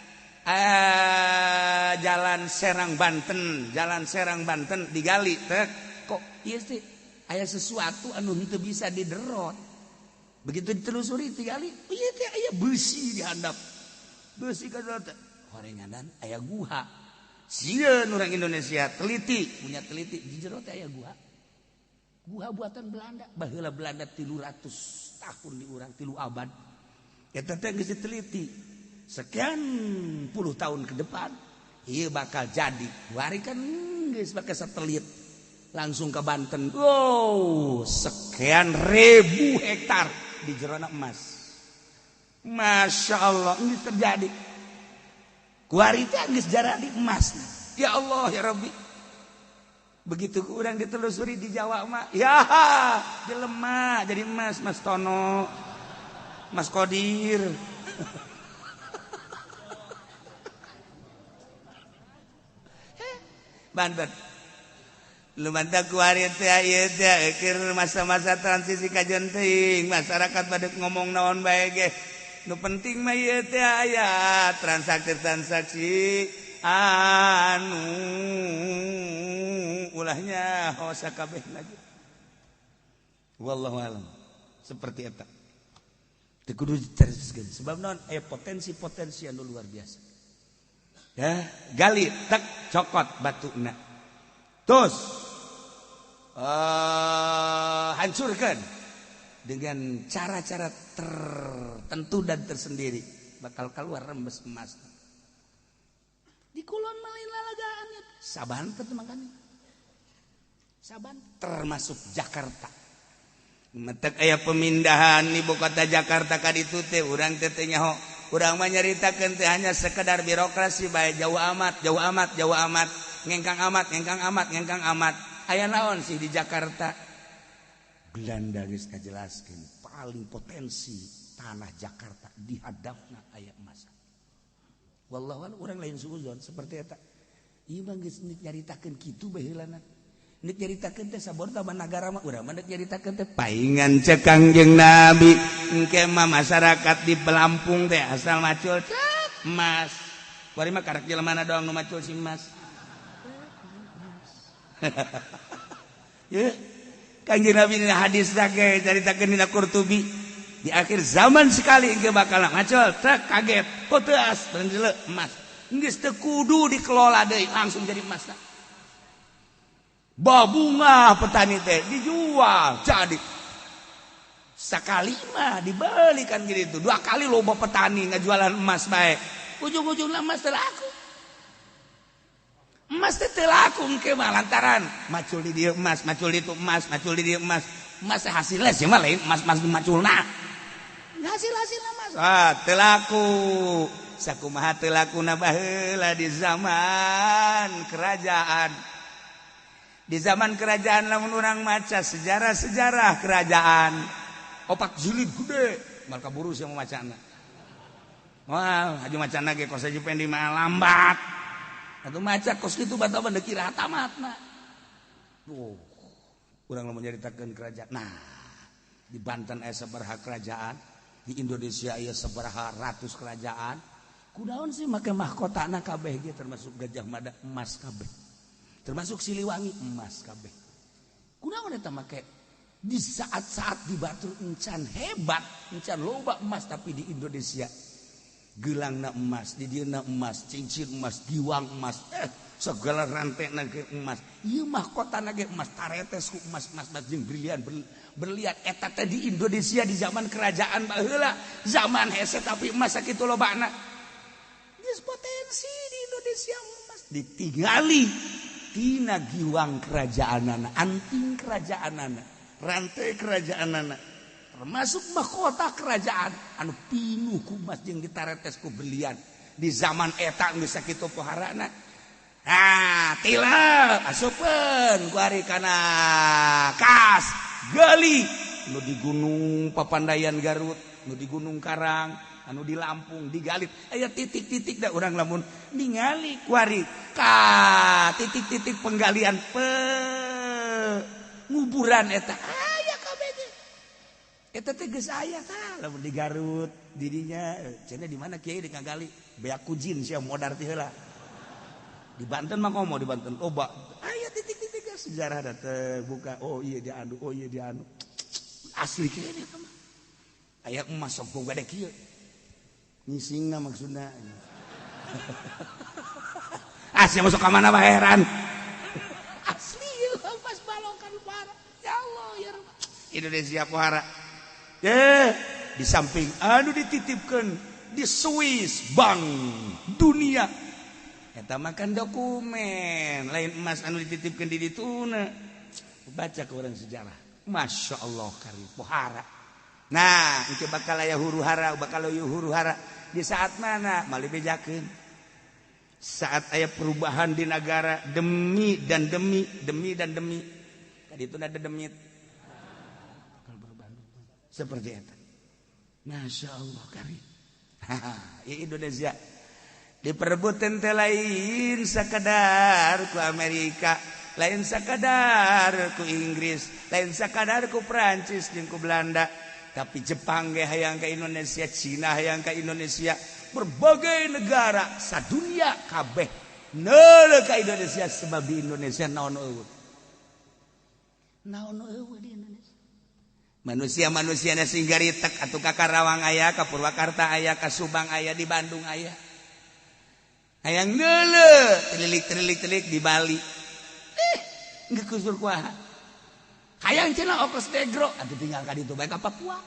jalan Serang Banten, jalan Serang Banten digali teh kok ieu sih aya sesuatu anu henteu bisa diderot. Begitu ditelusuri digali, ieu teh aya beusi di handap. Beusi ka teh horenganan aya guha. Sieun urang Indonesia teliti, punya teliti di jero teh aya guha. Guha buatan Belanda. Baheula Belanda 300 tahun di urang, 3 abad. Eta teh geus diteliti. Sekian puluh tahun ke depan ieu bakal jadi. Wari kan geus make satelit langsung ke Banten. Wow, sekian ribu hektar di jerona emas. Masya Allah, ini terjadi. Kuari teh geus jaradi emas. Ya Allah ya Rabbi. Begitu kurang ditelusuri di Jawa mah, ya jelema jadi emas, Mas Tono, Mas Kodir. Banten. Lumanta kuari teh ieu teh keur masa-masa transisi kajen teuing, masyarakat pada ngomong naon bae ge. Nu penting mah ieu teh aya transaksi-transaksi anu ulahnya hosa kabeh lagi. Wallahu alam. Seperti eta. Teu kudu diteruskeun sebab naon aya potensi-potensi anu luar biasa. Ya, gali tek cokot batuna. Terus hancurkan dengan cara-cara tertentu dan tersendiri bakal keluar rembes emas. Di kulon malin lalagaan Sabanten makanya. Saban termasuk Jakarta. Metek aya pemindahan ibu kota Jakarta ka ditu teh urang teh teh nyaho. Urang mah nyaritakeun teh hanya sekedar birokrasi bae jauh amat, jauh amat, jauh amat, ngengkang amat, ngengkang amat, ngengkang amat. Aya naon sih di Jakarta? Belanda geus ngajelaskeun paling potensi tanah Jakarta di hadapna aya emas. Wallahu a'lam urang lain suuzon seperti eta. Ieu mah geus nyaritakeun kitu baheulana. Nek nyaritakeun teh saborta mah nagara mah urang mah nek nyaritakeun teh paingan cek Kangjeng Nabi. Engke mah masyarakat di Pelampung teh asal macul cek emas. Kuari mah karek jelema doang nu macul si emas. Ye. Kangjeng Nabi dina hadis ge caritakeun dina Qurtubi di akhir zaman sekali engke bakal macul trek kaget poteas beunjeuleu emas geus teu kudu dikelola deui langsung jadi emas. Babunga petani teh dijual jadi sakali mah dibeli kan gitu dua kali loba petani ngajualan emas bae ujung-ujungna emas teu laku. Emas teh teu laku engke mah lantaran macul di dieu emas, macul di itu emas, macul di dieu emas. Emas hasilnya sih mah lain emas-emas maculna. Hasil-hasilna emas. Ah, teu laku. Sakumaha teu lakuna baheula di zaman kerajaan. Di zaman kerajaan lamun urang maca sejarah-sejarah kerajaan. Opak jilid gede, mal kaburu sia macana. Wah, haji macana ge kos haji pendi mah lambat. Atuh maca kos kitu bata mah dikira tamatna. Tuh, urang lamun nyaritakeun kerajaan. Nah, di Banten aya sabaraha kerajaan, di Indonesia aya sabaraha ratus kerajaan. Kunaon sih make mahkotana kabeh ge termasuk Gajah Mada emas kabeh. Termasuk Siliwangi emas kabeh. Kunaon eta make di saat-saat di Batur encan hebat, encan loba emas tapi di Indonesia gelangna emas, di dieuna emas, cincin emas, giwang emas, segala rantai ge emas. Ieu mahkotana ge emas, taretes ku emas, emas jeung brilian berlian eta teh di Indonesia di zaman kerajaan baheula, zaman hese tapi emas sakitu lobana. Geus potensi di Indonesia emas ditingali tina giwang kerajaanana, anting kerajaanana, rantai kerajaanana, termasuk mahkota kerajaan anu pinuh ku emas jeung ditaretes ku berlian. Di zaman eta geus sakitu poharana. Ah, tilep asupeun ku ari kana kas gali nu di Gunung Papandayan Garut, nu di Gunung Karang, anu di Lampung digali aya titik-titik da urang lamun ningali kuari ka titik-titik penggalian penguburan eta aya kabeh ge eta teh geus aya tah lamun di Garut didinya cenah di mana kiai digagali beak kujin sia modar teh heula di Banten mah komo di Banten loba aya titik-titik sejarah da terbuka oh iya dia anu oh iya dia anu asli kene eta mah aya emas sok gade kieu ngisingna maksudna asli masuk ka mana mah heran asli pas balokan parah ya Allah ya Rabb Indonesia pohara di samping anu dititipkeun di Swiss Bank Dunia eta makan dokumen lain emas anu dititipkeun di dituna baca ke orang sejarah Masya Allah kari pohara. Nah engke bakal aya huru hara bakal aya huru hara di saat mana mali bejakeun saat aya perubahan di negara demi dan demi demi dan demi tadi itu ada demit seperti itu. Masya Allah kari ya Indonesia diperebutkan teh lain sakadar ku Amerika lain sakadar ku Inggris lain sakadar ku Prancis jeung ku Belanda tapi Jepang ge hayang ka Indonesia Cina hayang ka Indonesia berbagai negara sadunia kabeh neuleuh ka Indonesia sebab di Indonesia naon eueuh naon eueuh di Indonesia manusia-manusiana sing garitek atuh ka Karawang aya ka Purwakarta aya ka Subang aya di Bandung aya hayang neuleuh telilik-telilik di Bali geus kusur kuaha hayang cenah okos negro atuh tinggal ka ditu bae ka Papua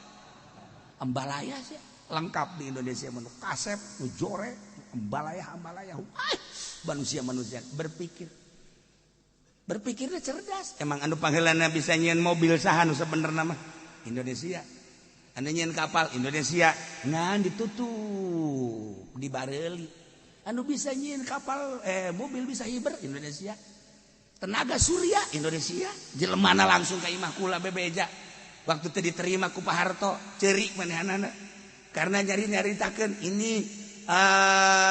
ambalaya sia lengkap di Indonesia mah nu kasep nu jore ambalaya ambalaya manusia-manusia berpikir berpikirnya cerdas emang anu pangheulana bisa nyieun mobil saha nu sabenerna mah Indonesia anu nyieun kapal Indonesia ngan ditutup dibareuli anu bisa nyieun kapal mobil bisa hiber Indonesia tenaga surya Indonesia jelemana langsung ka imah kula bebeja waktu teu diterima ku Pak Harto ceurik manehanana karena nyari-nyaritakeun ini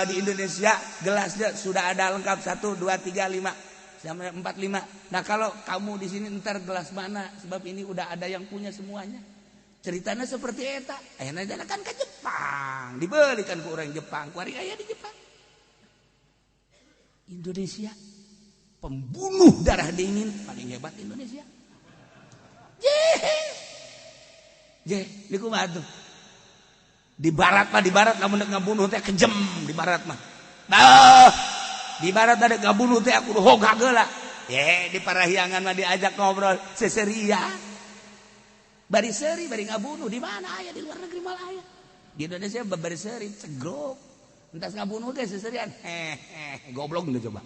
di Indonesia gelasnya sudah ada lengkap 1 2 3 5 sampai 4 5. Nah kalau kamu di sini ntar gelas mana sebab ini udah ada yang punya semuanya. Ceritanya seperti eta. Ayeuna kan ke Jepang, dibelikan ku orang Jepang, kuari aya di Jepang. Indonesia pembunuh darah dingin paling hebat Indonesia. Je, niku mah atuh. Di barat mah di barat lamun deuk ngabunuh teh kejem di barat mah. Bah, di barat ada ngabunuh teh aku hoga geula. Ye, di Parahyangan mah diajak ngobrol seseria. Bari seuri bari ngabunuh di mana aya di luar negeri malah aya. Di Indonesia bari seuri cegrok. Entas ngabunuh teh seserian. Hehe, goblok geus coba.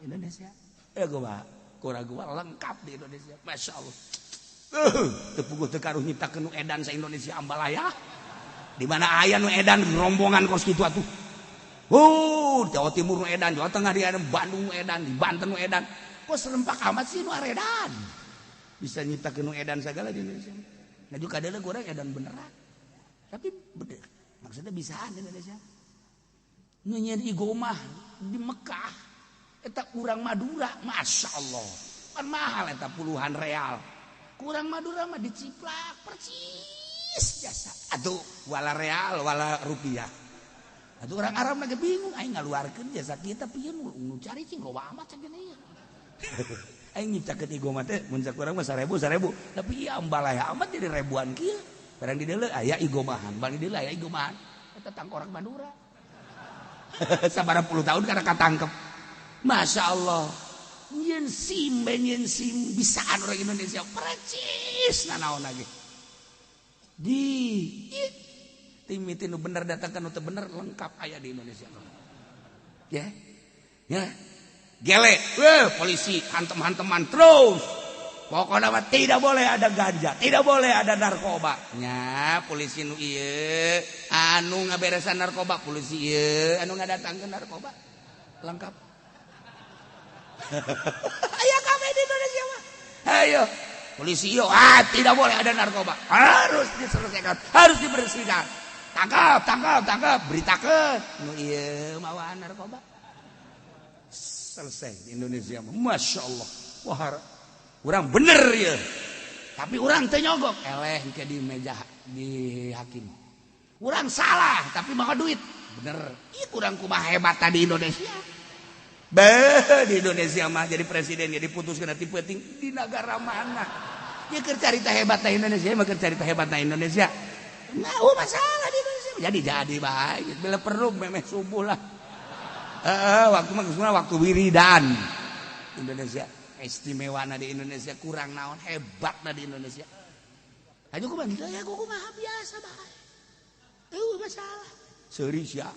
Indonesia. Gua kurang gua lengkap di Indonesia. Masya Allah. Teu puguh teu karuh nyiptakeun nu edan sa Indonesia ambalaya. Di mana aya nu edan rombongan kos kitu atuh. Jawa Timur nu edan, Jawa Tengah di Bandung nu edan, di Banten nu edan. Kok serempak amat sih nu aredan. Bisa nyiptakeun nu edan sagala di Indonesia. Nah juga ada goreng edan beneran. Tapi bener, maksudnya bisaan Indonesia. Nu nyieun igomah di Mekah eta urang Madura, Masya Allah. Kan mahal eta puluhan real. Kurang Madura mah diciplak persis jasa. Aduh, wala real, wala rupiah. Atuh orang Arab lagi bingung, aing ngaluarkeun jasa kita pieu nu cari cing loba amat cenah ieu. Aing nyiptakeun igomah teh mun cak urang mah 1000 1000, tapi ieu ambalaya amat jadi ribuan kieu. Barang di deuleu aya igomahan, barang di deuleu aya igomahan. Eta tangkorak Madura. Sabaraha puluh tahun karena katangkep. Masya Allah. Nyen SIM, nyen SIM bisaan orang Indonesia percis nanaon lagi. Di timiti nu bener datangkan nu teu bener lengkap aya di Indonesia. Ya. Ya. Gele, weh polisi hantem-hanteman terus. Pokoknya mah tidak boleh ada ganja, tidak boleh ada narkoba. Nya polisi nu ieu anu ngaberesan narkoba, polisi ieu anu ngadatangkeun narkoba. Lengkap. Ayo kabeh di Indonesia mah. Ayo polisi ieu tidak boleh ada narkoba, harus diselesaikan, harus dibersihkan. Tangkap, tangkap, tangkap, beritakeun nu ieu mawa narkoba. Selesai di Indonesia mah. Masya Allah. Wah, urang bener ya. Tapi urang teu nyogok, eleh ke di meja di hakim. Urang salah tapi mawa duit. Bener. Ih, kurang kumaha hebat di Indonesia. Beh, di Indonesia mah jadi presiden jadi putuskeun nanti penting di negara mana. Ya keur carita hebat na Indonesia mah, keur carita hebat na Indonesia. Nah, oh masalah di Indonesia. Jadi baik. Bila perlu memeh subuh lah. Waktu mah semua waktu wiridan. Indonesia istimewa na di Indonesia, kurang naon hebat na di Indonesia. Aja kumaha ya, kumaha biasa bae. Eueuh masalah. Seuri sia.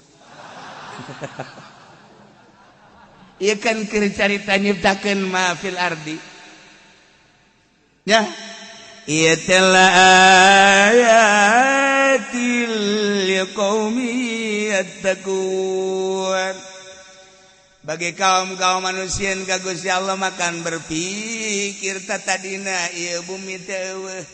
Ieu kan keur carita nyiptakeun ma fil ardi. Ya. Ieu teh ayatil liqaumi yattaqun. Bagi kaum-kaum manusia ka Gusti Allah makan berpikir tatadina ieu bumi teh eueuh,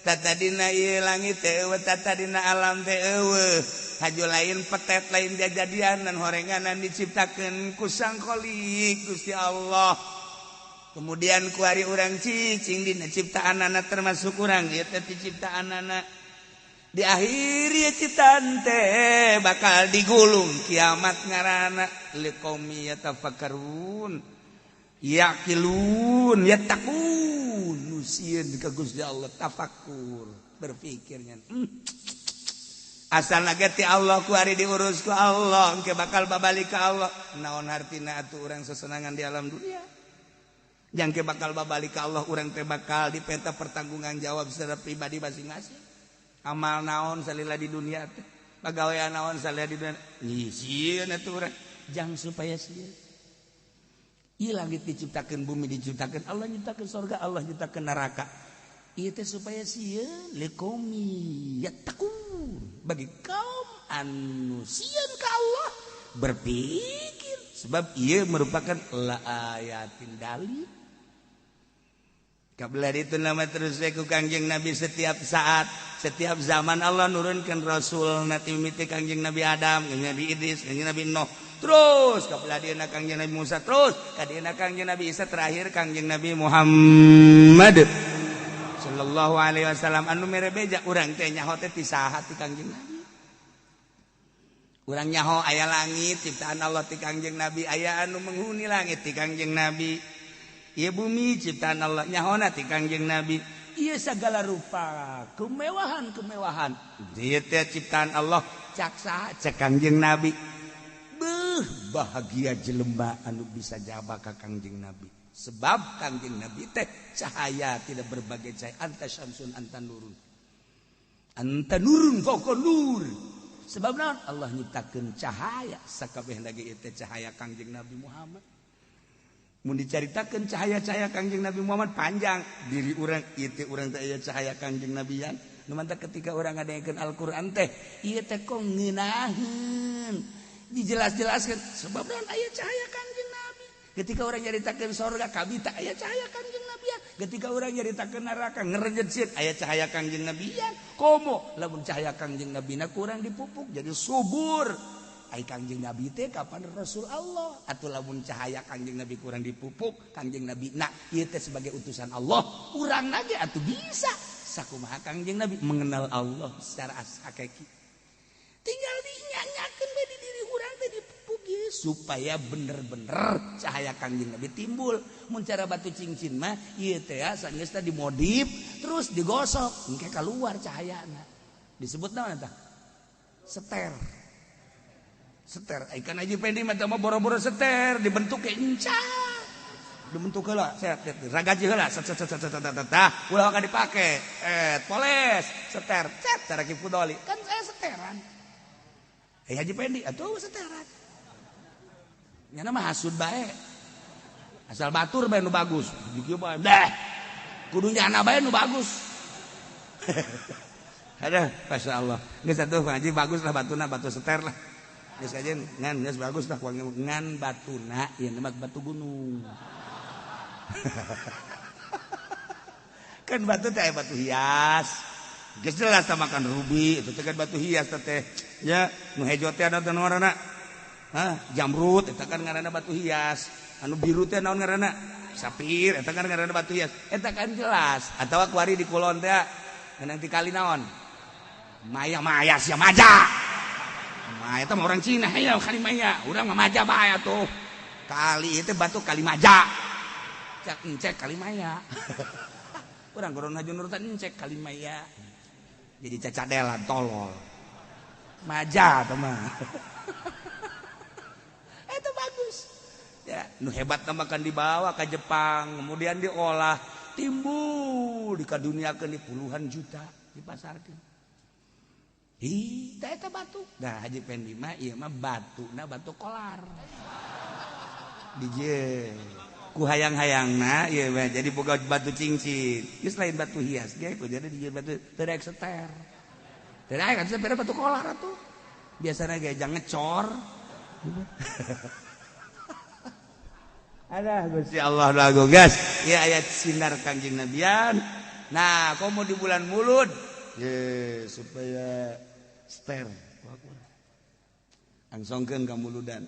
tatadina ieu langit teh eueuh, tatadina alam teh eueuh. Haju lain petet lain jajadian dan horenganan diciptakeun ku Sang Khalik Gusti Allah. Kemudian ku ari urang cicing dina ciptaanana termasuk urang ieu teh ciptaanana. Di akhir ieu ciptaan teh bakal digulung kiamat ngaranna liqaumi yatafakkarun yaqilun yattaqun. Nu sieun ka Gusti Allah tafakkur berpikirnya. Asal ge ti Allah ku ari diurus ku Allah engke bakal babalik ka Allah. Naon hartina atuh urang sesenangan di alam dunia? Jangke bakal babalik ka Allah, urang teh bakal dipenta pertanggungan jawab secara pribadi masing-masing. Amal naon salila di dunia teh, pagawean naon salila di dunia. Ih, sieun atuh urang jang supaya sieun. Ieu langit diciptakeun, bumi diciptakeun, Allah nyiptakeun sorga, Allah nyiptakeun neraka. Ieu teh supaya sieun liqaumi yattaqun. Bagi kaum anu sieun ka Allah berpikir, sebab ieu merupakan la ayatin dalil. Kabla itu nama terus ku Kangjeng Nabi setiap saat, setiap zaman Allah nurunkan Rasul nanti mimiti Kangjeng Nabi Adam, Kangjeng Nabi Idris, Kangjeng Nabi Nuh, terus kabla dia Kangjeng Nabi Musa, terus kadieuna Kangjeng Nabi Isa, terakhir Kangjeng Nabi Muhammad sallallahu alaihi wasallam. Anu mere beja urang teh nyaho teh ti saha? Ti Kangjeng Nabi. Urang nyaho aya langit ciptaan Allah ti Kangjeng Nabi, aya anu menghuni langit ti Kangjeng Nabi. Ieu bumi ciptaan Allah nyahona ti Kangjeng Nabi. Ieu segala rupa kemewahan-kemewahan ieu teh ciptaan Allah cak saha? Cak Kangjeng Nabi. Beuh, bahagia jelema anu bisa jaba ka Kangjeng Nabi. Sebab Kangjeng Nabi teh cahaya tidak berbagai cahaya, anta syamsun anta nurun. Anta nurun fauqa nur. Sebab naon? Allah nyiptakeun cahaya sakabehna ge ieu teh cahaya Kangjeng Nabi Muhammad. Mun dicaritakeun cahaya-cahaya Kangjeng Nabi Muhammad panjang diri urang ieu teh urang teh aya cahaya Kangjeng Nabian. Nu mantap ketika urang ngadengekeun Al-Qur'an teh ieu teh kok ngeunaheun dijelas-jelaskeun sebab naon aya cahaya Kangjeng Nabi. Ketika urang nyaritakeun sorga kabita aya cahaya Kangjeng Nabian. Ketika urang nyaritakeun neraka ngerenyet sieun aya cahaya Kangjeng Nabian. Komo lamun cahaya Kangjeng Nabina kurang dipupuk jadi subur. Ai Kangjeng Nabi teh kapan Rasul Allah atuh lamun cahaya Kangjeng Nabi kurang dipupuk Kangjeng Nabi na ieu teh sebagai utusan Allah urang ge atuh bisa sakumaha Kangjeng Nabi mengenal Allah secara hakiki. Tinggal dinyanyakeun bae di diri urang teh dipupuk ieu supaya bener-bener cahaya Kangjeng Nabi timbul. Mun cara batu cincin mah ieu teh sageus teh dimodif terus digosok engke keluar cahayana. Disebut naon eta? Seter. Seter, ikan aja pendi mah boro-boro seter dibentuk kayak enca. Dibentuk heula, set ragaji heula, set set set set set tah, ulah ka dipake. Poles, seter, cet cara ki fudoli. Kan saya seteran. Haji Pendi atuh seteran. Nyana mah hasud bae. Asal batur bae nu bagus. Kieu bae. Dah. Kudu nyana bae nu bagus. Aduh, masyaallah. Geus atuh Haji bagus lah batuna, batu seter lah. Geus aja ngan geus bagus lah ngan batuna ieu mah batu gunung. Kan batu teh batu hias, Geus jelas tah makan ruby itu teh kan batu hias teh nya nu hejo teh anu ngaranna hah jamrut eta kan ngaranna batu hias anu biru teh naon ngaranna sapir eta kan ngaranna batu hias eta kan jelas atawa kuari di kulon teh ngeunang ti kali naon maya maya sia maja maya teh orang Cina hayang kali maya urang mah maja bae atuh kali itu batu kali maja cek encek kali maya urang corona nurutan encek kali maya jadi cacadelan tolol maja tuh mah itu bagus ya nu hebat makan dibawa ke Jepang kemudian diolah timbul di kaduniakeun di puluhan juta dipasarkeun hi tah eta batu dah Haji Pendi mah ieu mah batuna batu kolar dijieun ku hayang-hayangna ieu mah jadi boga batu cincin geus lain batu hias ge ku jadi dijieun batu teu daek seter teu daek kan seter batu kolar atuh biasana ge jang ngecor ada Gusti Allah lagu gas ya ayat sinar Kangjeng Nabian. Nah komo di bulan Mulud ye supaya ster langsungkeun ka muludan.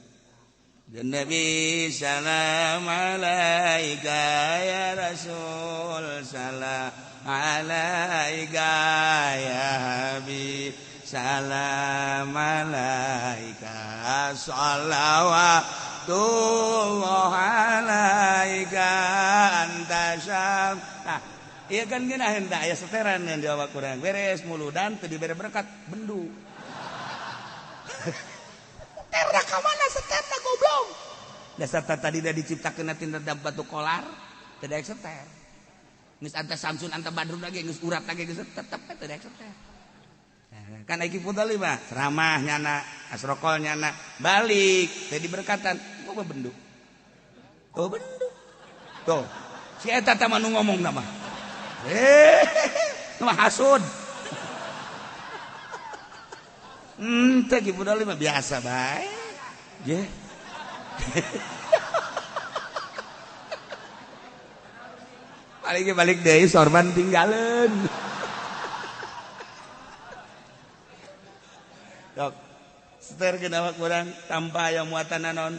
Dan Nabi salam alaika ya Rasul salam alaika ya Habib salam alaika salawatullah alaika anta syam. Nah, iya kan geunaheun tah aya seteran yang jawab kurang beres muludan teu dibere berkat bendu. Seterna ka mana seterna goblok. Dasar tadi dah diciptakeun tina batu kolar teu daek seter. Geus anta Samsun anta Badrun lagi geus urat lagi geus tetep teu daek seter. Kan Iki Fudali mah ceramah nyana asrokol nyana balik teu diberkatan kok bendu. Oh bendu. Tuh si eta teh mah nu ngomong mah. Mah hasud. Teh Ki Fudali mah biasa bae. Ye. Balik balik deui sorban tinggalin. Dok, seterkeun awak urang tanpa aya muatan naon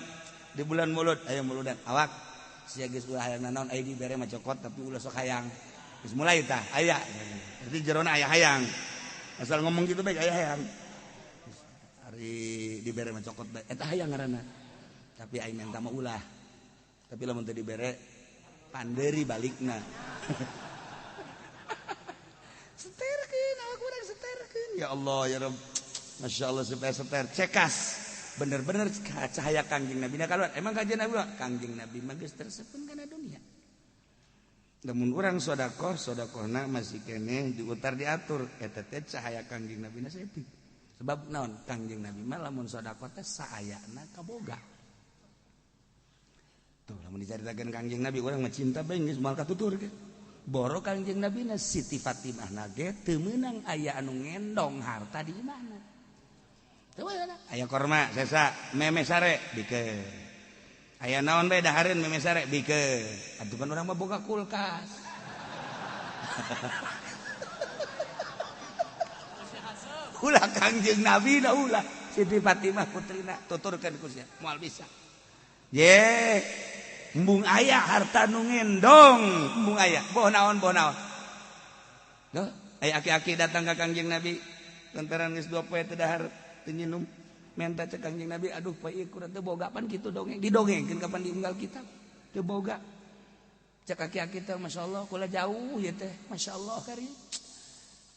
di bulan Mulud aya muludan awak sia geus ulah hayang naon aya dibere mah cokot tapi ulah sok hayang. Geus mulai tah aya. Berarti jerona aya hayang. Asal ngomong gitu bae aya hayang. Ari dibere mah cokot bae eta hayang ngaranna. Tapi aing menta mah ulah. Tapi lamun teu dibere panderi balikna. Seterkeun awak urang seterkeun. Ya Allah ya Rabb. Masya Allah supaya seter cekas bener-bener cahaya Kangjeng Nabi. Nah kalau emang Kangjeng Nabi mah Kangjeng Nabi mah geus tersepun kana dunia. Lamun urang sedekah sedekahna masih keneh diutar diatur eta teh cahaya Kangjeng Nabi na sepi. Sebab naon Kangjeng Nabi mah lamun sedekah teh saayana kaboga. Tuh lamun dicaritakeun Kangjeng Nabi urang mah cinta bae geus moal katutur ge. Boro Kangjeng Nabi na Siti Fatimah na ge teu meunang aya anu ngendong harta di imahna. Aya korma sesa meme sare bikeun. Aya naon bae dahareun meme sare bikeun. Atuh kan urang mah boga kulkas. Ulah Kangjeng Nabi da ulah Siti Fatimah putrina tuturkeun ku sia moal bisa. Ye, embung aya harta nu ngendong, embung aya. Boh naon boh naon. Duh, aya aki-aki datang ka Kangjeng Nabi lantaran geus 2 poe teu dahar teu nyinum menta cek Kangjeng Nabi aduh poe ieu kurang teu boga pan kitu dongeng didongengkeun kapan diunggal kitab teu boga cek aki-aki teh masyaallah kula jauh ieu teh masyaallah kari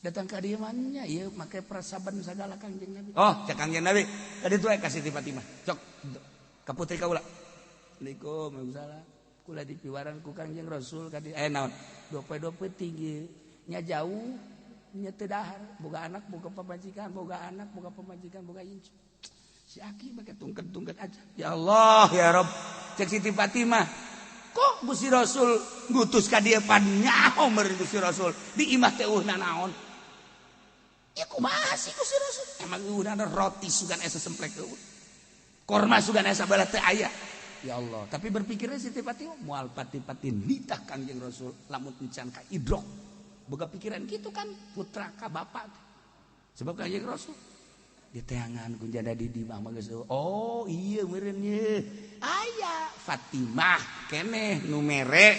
datang ka dieu mah ieu make prasaban sagala Kangjeng Nabi oh cek Kangjeng Nabi tadi tuh ka Siti Fatimah cok ka putri kaula Assalamualaikum waalaikumsalam kula dipiwaran ku Kangjeng Rasul ka dieu naon 2 poe tinggi nya jauh nya teu dahar boga anak boga pamajikan boga anak boga pamajikan boga incu si aki make tungket-tungket aja ya Allah ya Rabb cek Siti Fatimah kok Gusti Rasul ngutus ka dieu pan nyaho meureun Gusti Rasul di imah teh eueuh naon ieu kumaha sih Gusti Rasul emang eueuh roti sugan aya sasemplek eueuh korma sugan aya sabalah teh aya ya Allah tapi berpikirnya Siti Fatimah moal pati-pati nitah Kangjeng Rasul lamun encan ka idrok Boga pikiran gitu kan putra ka bapak. Sebab Kanjeng Rasul diteangan ku janda di imah mah geus oh iya meureun ye. Aya Fatimah keneh nu mere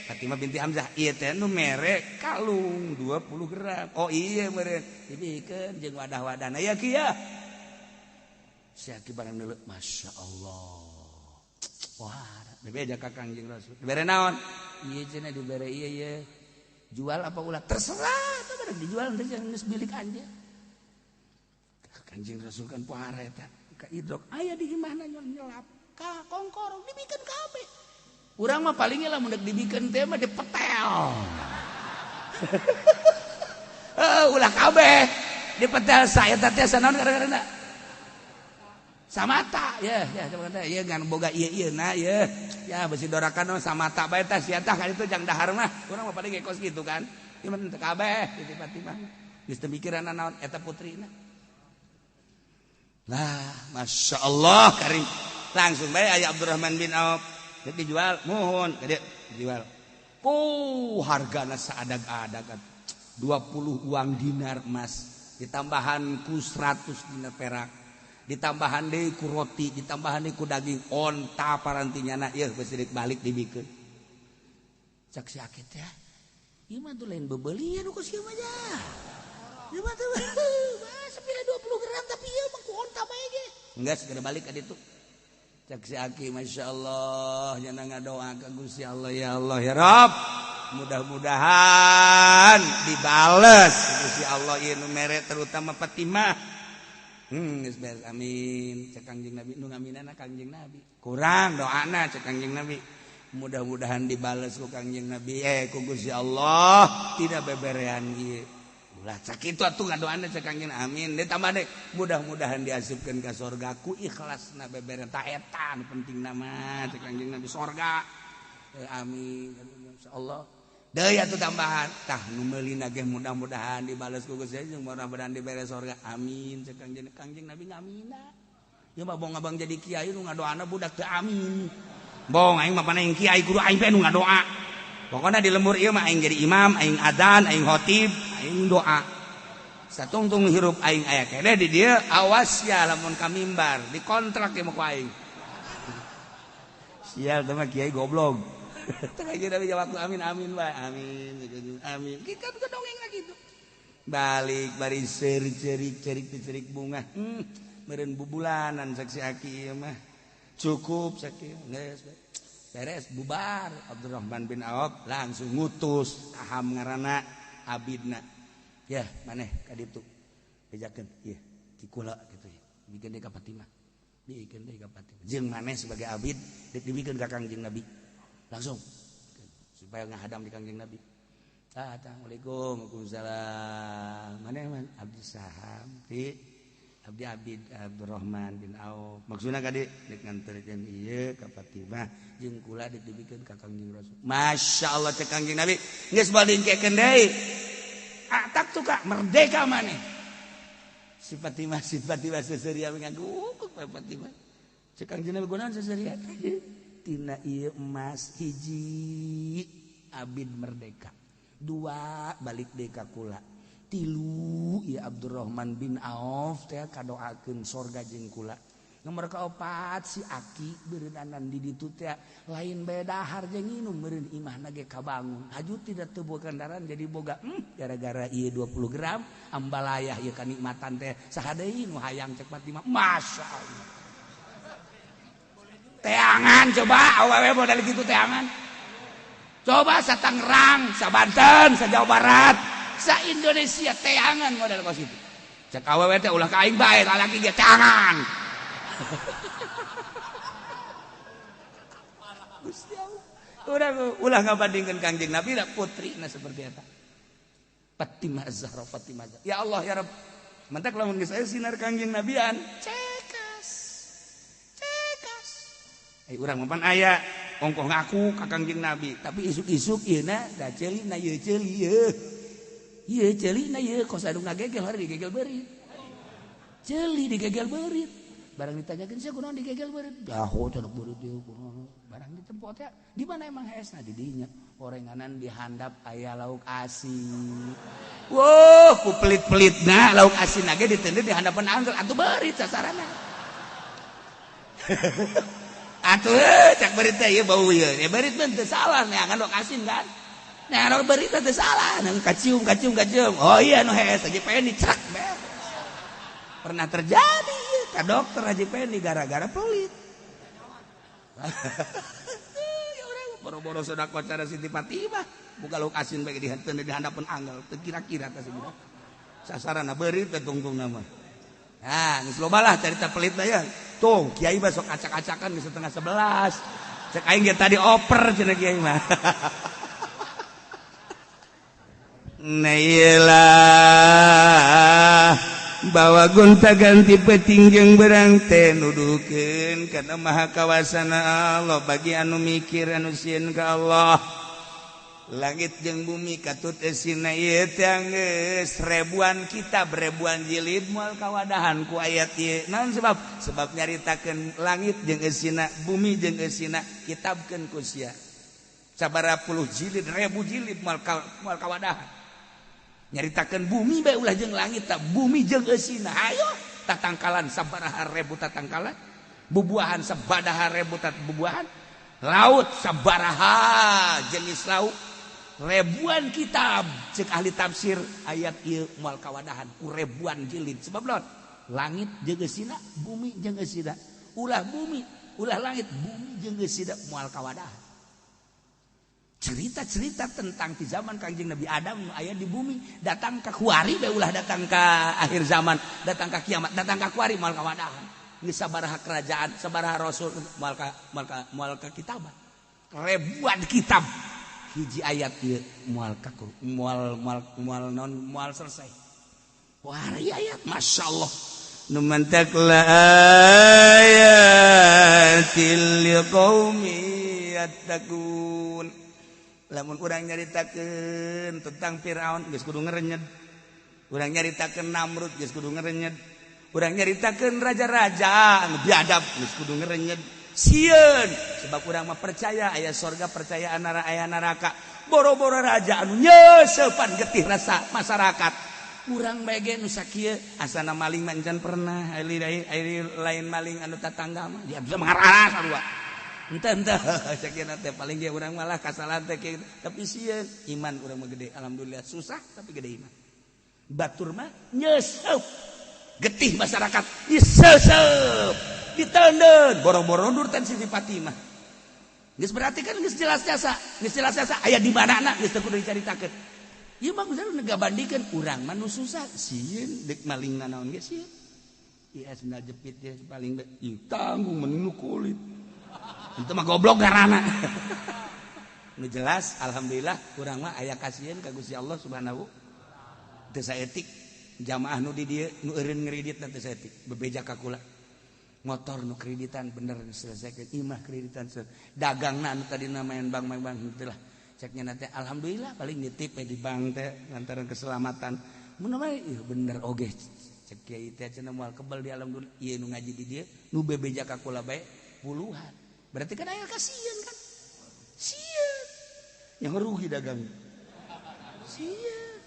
Fatimah binti Hamzah ieu teh nu mere kalung 20 gram. Oh iya meureun dibikeun jeung wadah-wadahna ya kieu. Si aki barang neuleuh Masya Allah. Wah, bebeja ka Kangjeng Rasul. Dibere naon? Ieu cenah dibere ieu ye. Jual apa ulah? Terserah, teh barang dijual teh geus milik anjeun. Kangjeng Rasul kan puara eta ka idrok aya di imahna nyelap ka kongkorong dibikeun kabeh. Urang mah palingnya lamun dek dibikeun teh mah dipetel. Heuh, ulah kabeh dipetel saeta teh sanaon gara-garana. Samata ya ya coba ya ngan boga ieu ieu na ya ya besi dorakan samata bae tah sia tah ka ditu jang dahar mah urang mah paling ge kos kitu kan ieu mah teu kabeh di Fatimah geus teu mikiran naon eta putrina lah Masya Allah karim langsung bae aya Abdurrahman bin Auf dek dijual muhun gede dijual puh hargana saadag-adag 20 uang dinar emas ditambahan ku 100 dinar perak ditambahan deui ku roti, ditambahan deui ku daging onta parantinya na ieu geus balik dibikeun. Cak si akit teh, ieu mah tuh lain bebelian ku sieu mah nya. Ieu mah tuh sepira 20 gram tapi ieu mah ku onta bae ge. Enggak segera balik ka ditu. Cak si aki masyaallah nya ngadoa ka Gusti Allah ya Allah ya Rabb. Mudah-mudahan dibales Gusti Allah ieu nu mere terutama Fatimah. Geus beres amin cek Kangjeng Nabi nu ngaminana Kangjeng Nabi kurang doana cek Kangjeng Nabi mudah-mudahan dibales ku Kangjeng Nabi ku Gusti Allah tidak beberean ieu ulah sakitu atuh ngadoana cek Kangjeng amin ditambah deui mudah-mudahan diasupkeun ka sorga ku ikhlasna beberean ta eta nu pentingna mah cek Kangjeng Nabi sorga amin insyaallah deui atuh tambahan tah nu meulina ge mudah-mudahan dibales ku Gusti jeung mudah-mudahan dibere sorga amin cek Kangjeng Kangjeng Nabi ngamina ieu mah bong abang jadi kiai nu ngadoana budak teu amin bong aing mah paneng kiai kudu aing teh nu ngadoa pokona di lembur ieu mah aing jadi imam aing adzan aing khotib aing doa satungtung hirup aing aya keneh di dieu awas ya lamun ka mimbar dikontrak ieu mah ku aing sial teh mah kiai goblok tengah Nabi jawab amin amin bae amin amin kita bisa dongeng lagi itu balik bari cerik cerik cerik bunga meureun bubulanan saksi aki ieu mah cukup sakieu geus beres bubar Abdurrahman bin Auf langsung ngutus aham ngaranna abidna ya maneh ka ditu bejakeun ieu ti kula kitu bikeun deui ka Fatimah bikeun deui ka Fatimah jeung maneh sebagai abid deuk dibikeun ka Kangjeng Nabi langsung supaya ngahadam di Kangjeng Nabi. Assalamualaikum waalaikumsalam. Mana man abdi saham ti abdi abid Abdurrahman bin Auf. Maksudna ka dieu deuk nganterkeun ieu ka Fatimah jeung kula deuk dibikeun ka Kangjeng Rasul. Masyaallah cek Kangjeng Nabi geus balingkekeun deui. Atak tuh ka merdeka maneh. Si Fatimah seseuria ngaku ku Fatimah. Cek Kangjeng Nabi gunaon seseuria? Tina ieu emas hiji abid merdeka dua balik deui ka kula tilu ieu Abdurrahman bin Auf teh kadoakeun sorga jeung kula nomor kaopat si aki beureunanan di ditu teh lain bae dahar jeung nginum meureun imahna ge kabangun haju tidak teu boga kendaraan jadi boga gara-gara ieu 20 gram ambalayah ieu kanikmatan teh saha deui nu hayang cek Fatimah masyaallah teangan coba awewe modal gitu teangan coba sa Tangerang sa Banten sa Jawa Barat sa Indonesia teangan modal kos itu cek awewe teh ulah ka aing bae lalaki ge teangan Gusti Allah ulah ngabandingkeun Kangjeng Nabi da putrina seperti eta Fatimah Zahra Fatimah ya Allah ya Rabb mantak lamun geus aya sinar Kangjeng Nabian cekas urang mapan aya ongkoh ngaku ka Kangjeng Nabi tapi isuk-isuk ieu na da ceuli na ieu ceuli ieu ieu ceuli na ieu kos anu ngagegel hari digegel beurit ceuli digegel beurit Barang ditanyakeun sia kunaon digegel beurit. Jaho cenah beurit ieu kunaon. Barang ditempo teh di mana emang hesna di dinya. Orenganan dihandap aya lauk asin. Wah, ku pelit-pelitna lauk asin ge diteundeun di handapan anggel atuh beurit sasarana. Atuh cak beurit teh ieu bau ieu. Ya beurit mah teu salah neangan lauk asin kan. Nah, beurit teh salah, nang kacium kacium kacium. Oh iya nu hees Haji Pendi cek beres. Pernah terjadi ka dokter Haji Pendi gara-gara pelit. Ya urang boro-boro sedekah cara Siti Fatimah, buka lauk asin bae di handapeun angel, teu kira-kira teh sebenarnya. Sasarana beurit teh tungtungna mah. Nah, geus loba lah carita pelit mah ya. Tuh, kiai mah sok acak-acakan geus 10:30. Cek aing ge tadi oper cenah kiai mah. Nailah bawa gonta-ganti peting jeung berang teh nuduhkeun kana maha kawasana Allah bagi anu mikir anu sieun ka Allah. Langit jeung bumi katut eusina ieu teh geus ribuan kitab ribuan jilid moal kawadahan ku ayat ieu. Naon sebab? Sebab nyaritakeun langit jeung eusina, bumi jeung eusina kitabkeun ku sia. Sabaraha puluh jilid, ribu jilid moal kawadahan. Nyaritakeun bumi bae ulah jeung langit tak bumi jeung eusina. Ayo tatangkalan sabaraha ribu tatangkalan, bubuahan sabaraha ribu bubuahan, laut sabaraha jenis laut. Ribuan kitab cek ahli tafsir ayat ieu moal kawadahan ku ribuan jilid. Sebab naon? Langit jeung eusina, bumi jeung eusina. Ulah bumi, ulah langit, bumi jeung eusina moal kawadahan. Cerita-cerita tentang di zaman Kangjeng Nabi Adam aya di bumi, datang ka kuari bae ulah datang ka akhir zaman, datang ka kiamat, datang ka kuari moal kawadahan. Geus sabaraha kerajaan, sabaraha rasul moal ka kitaban. Ribuan kitab. Hiji ayat ieu moal kaku, moal moal moal non moal selesai. Wah, ayat masyaallah. Nu mantak la ayatil liqaumi yattaqun. Lamun urang nyaritakeun tentang Firaun geus kudu ngerenyed. Urang nyaritakeun Namrud geus kudu ngerenyed. Urang nyaritakeun raja-raja anu biadab geus kudu ngerenyed. Sieun sebab urang mah percaya aya sorga, percaya aya neraka. Boro-boro raja anu nyeusepan getih rasa masyarakat. Urang bae ge nu sakieu asana maling mah encan pernah, ari lain maling anu tatangga mah dia bisa mengarah sarua. Henteu henteu sakieu teh paling ge urang malah kasalahan teh kieu, tapi sieun iman urang mah gede, alhamdulillah susah tapi gede iman. Batur mah nyeuseup getih masyarakat diseuseup ditenden boro-boro ndur tan Siti Fatimah. Geus berarti kan geus jelas jasa, geus jelas jasa aya di manana geus teu kudu dicaritakeun. Ieu mah geus ngabandingkeun urang mah nu susah sieun deuk maling nanaon ge sieun. Ieu sendal jepit ge paling ieu tanggung menu kulit. Itu mah goblok garana. Nu jelas alhamdulillah urang mah aya kasieun ka Gusti Allah Subhanahu teu saetik jamaah nu di dieu nu eureun ngreditna teu saetik bebeja ka kula. Motor nu kreditan bener selesaikan, imah kreditan dagangna anu tadi main bank main bank henteu lah. Ceknya nanti alhamdulillah paling nitip di bank teh lantaran keselamatan. Mun mah ieu bener oge cek kiai teh cenah moal kebal di alam dunia. Ieu nu ngaji di dieu nu bebeja ka kula bae puluhan. Berarti kan aya kasieun kan? Sieun. Yang rugi dagang. Sieun.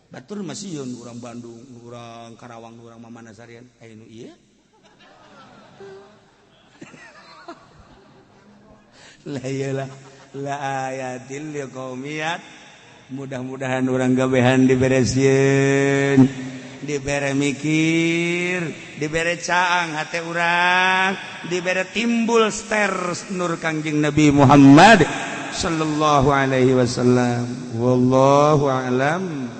Batur mah sieun urang Bandung, urang Karawang, urang mamana sarian. Aya nu ieu. La iyalah la ayatil liqaumiyat. Mudah-mudahan urang gabehan diberesieun, dibere mikir, dibere caang hate urang, dibere timbul ster nur Kangjeng Nabi Muhammad sallallahu alaihi wasallam. Wallahu a'lam.